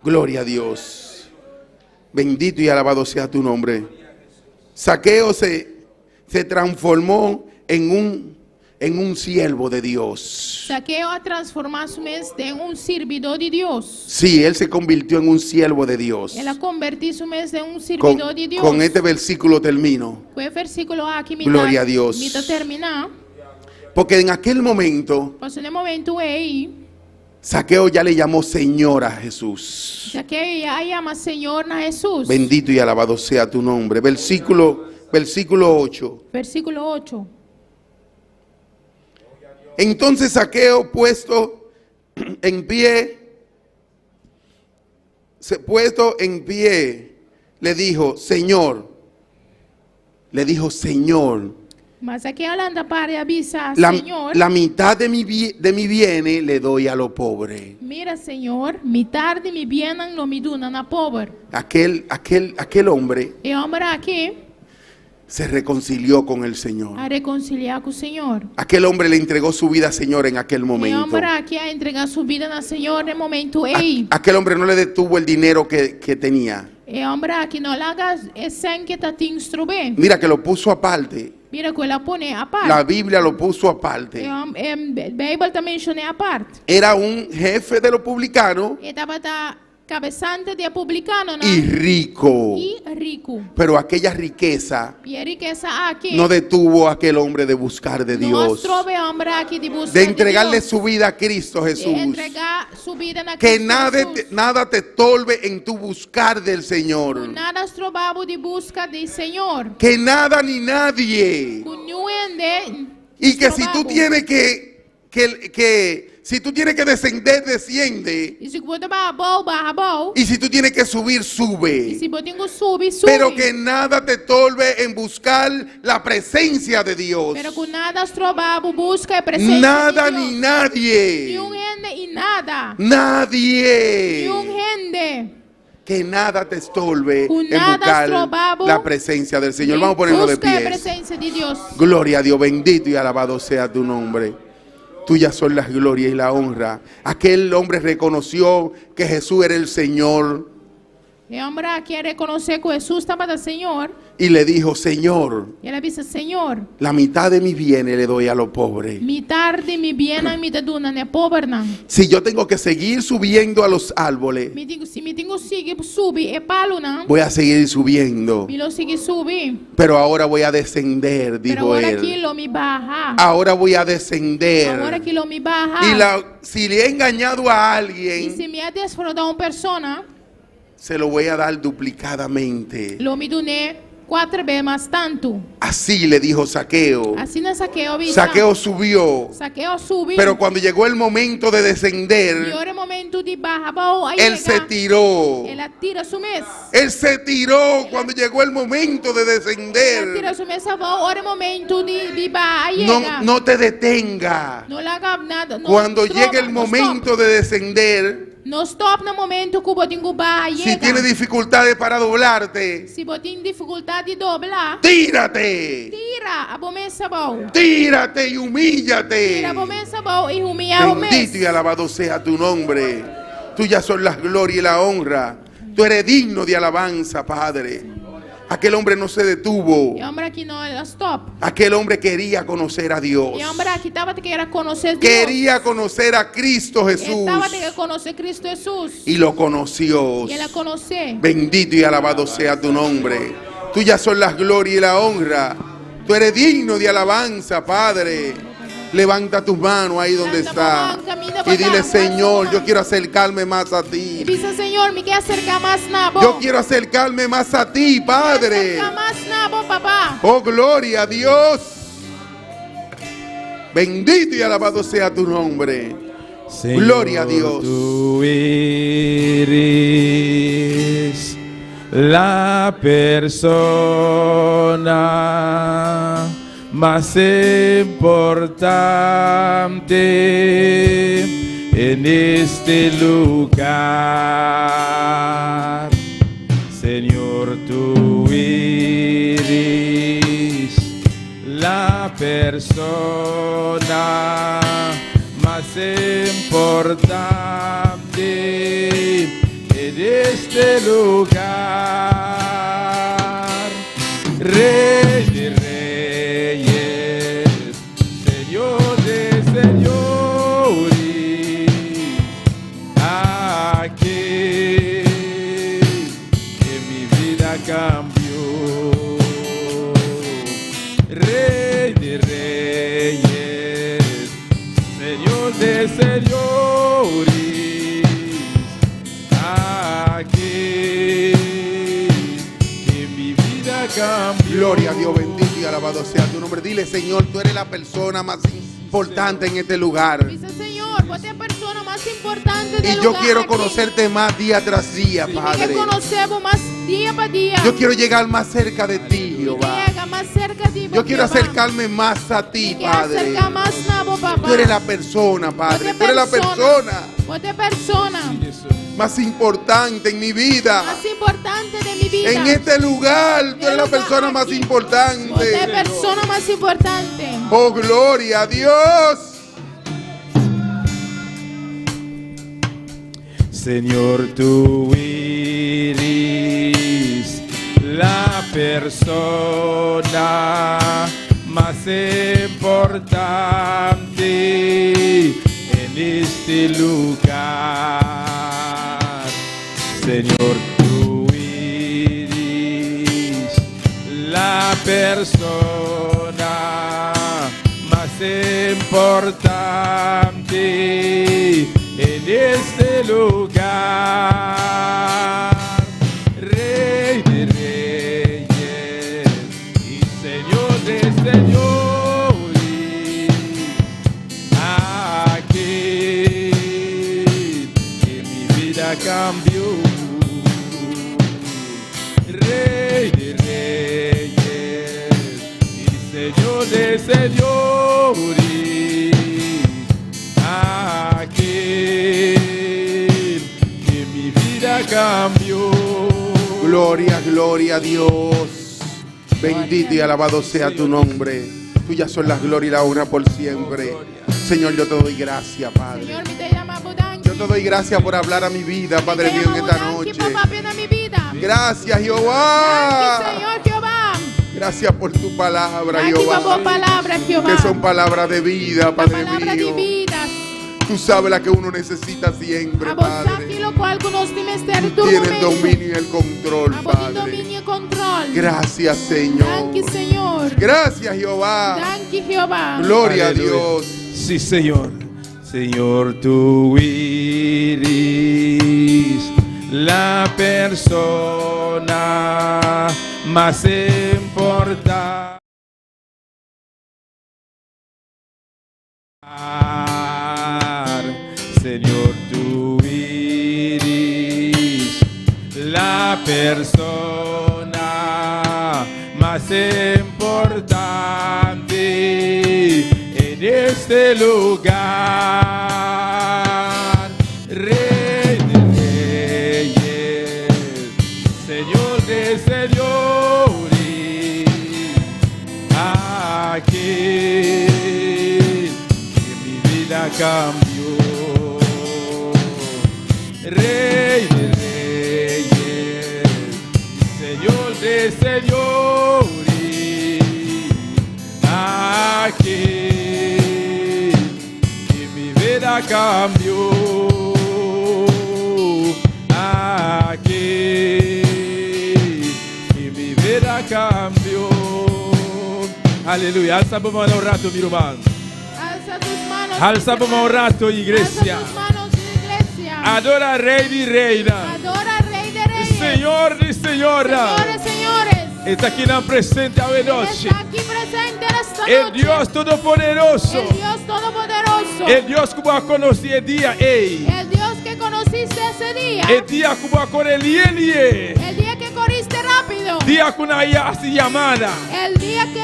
Gloria a Dios. Bendito y alabado sea tu nombre. Zaqueo se, se transformó en un, en un siervo de Dios. Zakeo a transformá su mes den un sirbidó di Dios. Sí, él se convirtió en un siervo de Dios. El a konvertí su mes den un Con, sirbidó di Dios. con este versículo termino. Ku e versíkulo aki mi Gloria ta, a Dios. mi ta terminá. Porque en aquel momento, Pasobra na e momento ei, Zaqueo ya le llamó Señor a Jesús. Zakeo ya a yama Señor na Hesus. Bendito y alabado sea tu nombre. Versículo, versículo 8. Versíkulo 8. Entonces Zaqueo puesto en pie, se puesto en pie, le dijo, Señor, le dijo, Señor, Ma Zakeo a lanta para i a bisa, la, Señor, la mitad de mi, bi- de mi bienes le doy a los pobres. mira Señor, mitar di mi biennan lo mi duna na pober. Aquel, aquel, aquel hombre E hòmber aki se reconcilió con el Señor. a rekonsiliá ku Señor. Aquel hombre le entregó su vida al Señor en aquel E momento. hòmber aki a entregá su bida na Señor na e momento ei. Aquel hombre no le detuvo el dinero que, que tenía. E hòmber aki no a laga e sèn ku e tatin strob'é. Mira que lo puso aparte. Mira ku el a pon'é apart. La Biblia lo puso aparte. E hòm- e Beibel ta menshon'é apart. Era un jefe de los publicanos E tabata kabesante di e publikanonan y rico. i riku. Pero aquella riqueza I e rikesa aki no detuvo a aquel hombre de buscar de no a Dios. stroba e hòmber aki di buska De entregarle di Dios. su vida a Cristo Di Jesús. entregá su bida na Que Kristu nada Hesus. te, nada te estorbe en tu buscar del Señor. Nada stroba bo di buska di Señor. Que nada ni nadie. Ku niun hende Y que si tú stroba bo. tienes que, que, que si tú tienes que descender, desciende. I si bo tin ku baha abou, baha abou. Y si tú tienes que subir, I sube. si bo tin ku subi, subi. Pero que nada te estorbe en buscar la presencia de Dios. Pero ku nada stroba bo buska e presensia Nada di Dios. ni nadie. Niun hende i nada. Nadie. Niun hende. Que nada te estorbe Ku en nada buscar stroba bo la presencia del Señor. Vamos a ponernos de Buska e pie. presensia di Dios. Gloria a Dios, bendito y alabado sea tu nombre. Tuyas son las gloria y la honra. Aquel hombre reconoció que Jesús era el Señor E hòmber aki a rekonosé ku Hesus tabata Señor. y le dijo, Señor, I el a bisa, Señor, la mitad de mis bienes le doy a los pobres. mitar di mi biennan mi ta duna na e pobernan. Si yo tengo que seguir subiendo a los árboles, Mi tin ku, si mi tin ku sigui subi e palunan, voy a seguir subiendo. mi lo sigui subi. Pero ahora voy a descender, Pero dijo awor aki él. lo mi baha. Ahora voy a Awor descender. aki lo mi baha. Y la, si le he engañado a I alguien, si mi a defroudá un persona, se lo voy a dar duplicadamente. lo mi dun'é kuater be mas tantu. Así le dijo Zaqueo. Asina Zakeo a bisa. Zaqueo subió. Zakeo a subi. Pero cuando llegó el momento de I descender, ora e momento di baha abou, a él se yega. tiró. El a tira su mes. Él se tiró cuando llegó el momento de El a descender. tira su mes abou, ora e momento di, di baha a yega. No, no te detenga. No laga nada. No Cuando stroba, llegue el no stop. momento de descender, No stòp na momento ku bo tin ku baha Si yega. tienes dificultades para doblarte, Si bo tin difikultat di dobla, tírate. tira abo mes abou. Tírate y humíllate. Tira bo mes abou i humiyá bo mes. Bendito y alabado sea tu nombre. Tuyas son las gloria y la honra. Tú eres digno de alabanza, Padre. Aquel hombre no se detuvo. E hòmber aki no a stòp. Aquel hombre quería conocer a Dios. E hòmber aki tabata kier a konosé Dios. Quería conocer a Cristo E Jesús. tabata kier konosé Kristu Hesus. Y lo conoció. I el a konosé. Bendito y alabado sea tu nombre. Tuyas son las gloria y la honra. Tú eres digno de alabanza, Padre. Levanta tus manos ahí donde está. Y dile, Señor, yo quiero acercarme más a I ti. bisa, Señor, mi ke aserká mas na bo. Yo quiero acercarme más a ti, Padre. Aserká mas na bo, Papa. Oh, gloria a Dios. Bendito y alabado sea tu nombre. Señor, Gloria a Dios. Tú eres la persona más importante en este lugar. Señor, tú eres la persona más importante en este lugar. Rey de reyes, Señor de señores, aquel que mi vida cambió. Rey de reyes, Señor de señores, aquel que mi vida cambió. Gloria a Dios, bendito y alabado sea tu nombre. Dile, Señor, tú eres la persona más importante en este lugar. Bisa, Señor, bo ta e persona mas importante den Y yo lugá quiero aki. conocerte más día tras día, Mi ke Padre. konosé bo mas dia pa dia. Yo quiero llegar más cerca de ti, Jehová. Yega mas serka di bo, Yo quiero Jehová. acercarme más a ti, Mi ke Padre. aserká mas na bo, Papa. Tú eres la persona, Padre. Tú eres la persona Bo ta e persona más importante en mi vida. mas importante den mi bida. En este lugar, tú eres la persona más Bo ta e importante. persona mas importante. Oh, gloria a Dios. Señor, tú eres la persona más importante en este lugar. Señor, tú eres la persona más importante en este lugar. Rey de reyes y Señor de señores, aquel que mi vida cambió. Rey de reyes y Señor de señores, aquel que mi vida cambió. Gloria, gloria a Dios. Bendito y alabado sea tu nombre. Tuyas son las gloria y la honra por siempre. Señor, yo te doy gracias, Padre. Señor, mi ta yama bo danki. Yo te doy gracias por hablar a mi vida, Padre mío, en esta noche. Pa papia na mi bida. Gracias, Jehová. Danki, Señor Jehová. Gracias por tu palabra, Danki pa Jehová. bo palabra, Jehová. Que son palabras de vida, Padre Palabra di mío. bida. Tú sabes la que uno necesita siempre, Abo Padre. sa ki lokual ku nos tin mester Tú tur tienes el momento. dominio y el control, Abo tin Padre. dominio i kontròl. Gracias, Señor. Danki, Señor. Gracias, Jehová. Danki, Jehová. Gloria a Aleluya. Dios. Sí, Señor. Señor, tú eres la persona más importante. Señor, tú eres la persona más importante en este lugar. Rey de Aquel que mi vida cambió. Rey de reyes, Señor de señores, aquel que mi vida cambió. Aquel que mi vida cambió. Aleluya. Alsa bo man un ratu, mi ruman. Alsa tus manos. Alsa bo man un ratu, iglesia. Alsa tus manos, iglesia. Adorá Rei di Reinan. Adora Rey de Reyes. Señor di señornan. Señores, señores. E ta aki na presente Él anochi. está aquí presente en esta El noche. Dios Todopoderoso. El Dios Todopoderoso. E Dios ku bo a konosé e dia ei. El Dios que conociste ese día. E dia ku bo a kore lihe lihe. El día que corriste rápido. Dia ku nan a hasi yamada. El día que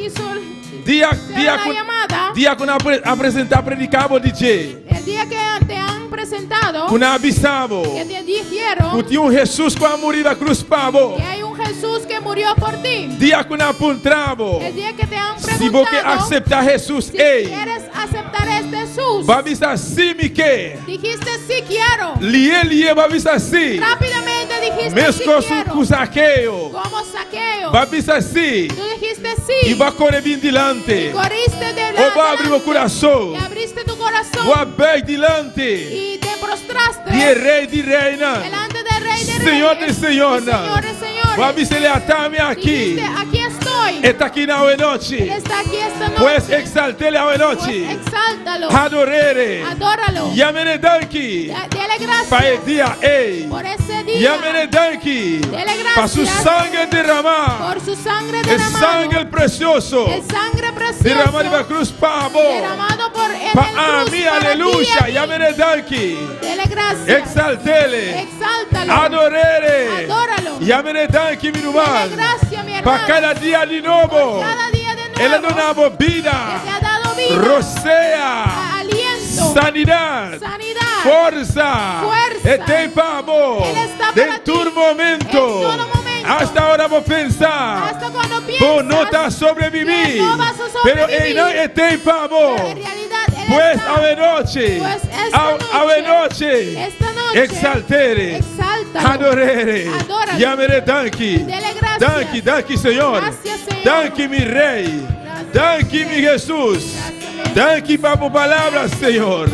hizo Dia dia la ku llamada. dia ku nan a presentá prediká bo di dje. El día que te han presentado. Ku nan a bisa bo. Que te dijeron Ku tin un Jesus ku a muri na krus pa bo. que hay un Jesús que murió por ti. Dia ku nan a puntra bo. El día que te han Si bo ke preguntado aseptá Jesus, si ei. quieres aceptar este Jesús. Bo a bisa si mi ke. Dijiste sí quiero. Lihe lihe bo a bisa si. Rápidamente dijiste sí Meskos quiero. ku Zakeo. Como Zaqueo. Bo a bisa si. Tú dijiste sí. I bo a kore bin dilanti. Y corriste de O bo a habri bo kurason. Y abriste tu corazón. Bo a buig dilanti. Y te prostraste. Di e Rei di Reinan. Delante del Rey de Señor Reyes. di señornan. Señor de señores. Bo a bis'é ata mi aki. Dijiste, aquí estoy. E ta aki anochi. Él está aquí esta noche. Pues eksalt'é anochi. Pues exáltalo. Ador'é. Adóralo. Yam'é danki. Dele gracias. Pa e dia ei. Por ese día. Yam'é danki. Dele gracias. Pa su sanger derramá. Por su sangre E derramada. sanger presioso. El sangre precioso. Derramá riba krus pa bo. Derramado por en Pa el cruz ami, para ti y aleluya. a mí. Yam'é danki. Dele gracias. Eksalt'é. Exáltalo. Ador'é. Adóralo. Yam'é danki, mi ruman. Dele gracias, mi Pa hermano. kada dia di nobo. Por cada día de nuevo. El a duna bo bida. Que te ha dado vida. Rosea. Aliento. Sanidat. Sanidad. Forsa. Fuerza. E t'ei pa bo. Él está para Den tur momento. En todo momento. Hasta ora bo pensa. Hasta cuando piensas. Bo no ta sobreviví. que no vas a sobrevivir. Pero einan e t'ei pa bo. Pero en realidad Él Pues está. anochi. Pues esta noche. Anochi. Esta noche. Eksalt'é. Exáltalo. Ador'é. Adóralo. Yam'é danki. Dele gracias. Danki, danki, Señor. Gracias, Señor. Danki, mi Rei. Danki, mi Jesus. Danki pa bo palabra, Señor.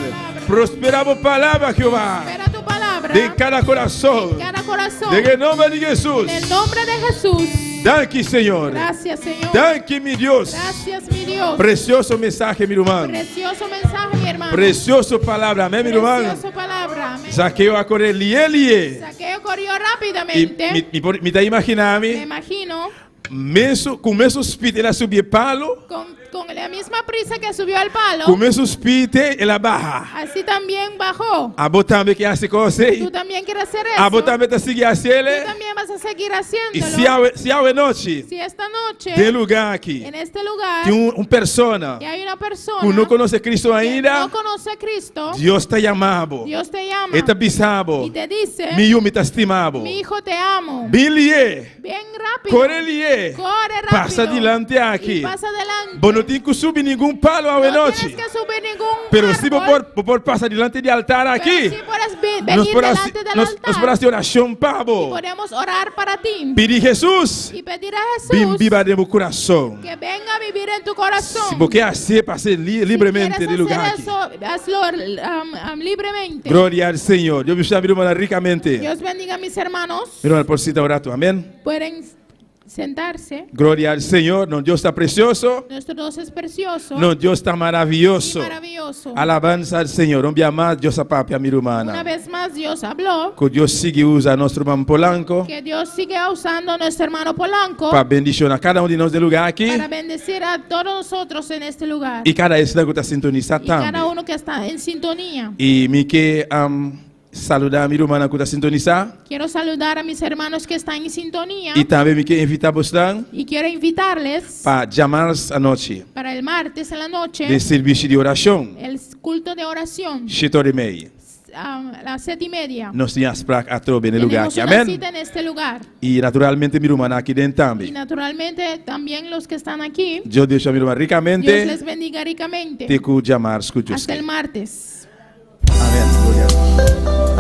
Prosperá bo palabra, Jehová. Espera tu palabra. Den kada kurason. Cada corazón. Den nòmber di Jesus. En el nombre de Jesús. Danki, Señor. Gracias, Señor. Danki, mi Dios. Gracias, mi Dios. Presioso mensahe, mi ruman. Precioso mensaje, mi hermano. Presioso palabra, amèn, mi ruman. Precioso palabra. Amén. Zakeo a kore lihe lihe. Zaqueo corrió I rápidamente. mi, mi, por- mi ta imaginá Me mi, imagino mesun, ku mesun speed el a subi e palu, con la misma prisa que subió al palo, ku mesun speed el a baha. así también bajó. Abo tambe ke hasi e kos Tú ei. también quieres hacer eso. Abo tambe ta sigui hasié. Tú también vas a seguir I haciéndolo. si awe, si awe nochi, Si esta noche, den e lugá aki, en este lugar, tin un, un persona que hay una persona ku no konosé Kristu que ainda, no conoce a Cristo, Dios ta yama bo. Dios te llama E ta bisa bo. y te dice, Mi yu, mi ta stima bo. mi hijo te amo. Bin lihe. Bien rápido. Kore lihe. Corre rápido. Pasa dilanti aki. Y pasa adelante. Bo no tin ku subi ningun palu No anochi. tienes que subir ningún Pero si árbol, por, por, por pasa dilanti di altar pero aki. sí puedes Nos venir por delante del nos, altar. nos por hasi orashon pa bo. Podemos orar para ti. Pidi Jesus. Y pedir a Bin Jesús biba den bo kurason. que venga a vivir en tu corazón. Si bo ke hasié, pasa li, Si libremente quieres di e lugá hacer aki. eso, hazlo libremente. Gloria al Señor. Dios bendiga mi ruman rikamente. Dios bendiga a mis hermanos. Mi ruman por sinta un ratu. Amèn. Pueden sentarse. Gloria al Señor. Nos Dios ta presioso. Nuestro Dios es precioso Nos Dios ta y maravioso. maravilloso. Alabansa na Señor. Un biaha mas Dios a papia mi Una ruman. vez más Dios habló Ku Dios sigui usa nos ruman Polanco que Dios sigue usando a nuestro hermano Polanco pa bendishoná kada un di nos den e lugá aki para bendecir a todos nosotros en este lugar i kada esun ku ta sintonisá y cada tambe. uno que está en sintonía. I mi ke um, saludá mi ruman ku ta sintonisá Quiero saludar a mis hermanos que están en sintonía i tambe mi ke invitá boso y quiero invitarles pa djamars anochi para el martes en la noche den servisio di orashon. el culto de oración, 7 or i mei. las 7:30. Nos tin afspraak atrobe na e lugá Tenemos aki. una Amèn. cita en este lugar. I naturalmente mi rumannan aki den Y tambe. naturalmente también los que están aquí. Dios bendishoná mi ruman Dios rikamente. les bendiga ricamente. Te ku djamars ku Dios Hasta ke. el martes. Amèn. Gloria a Dios.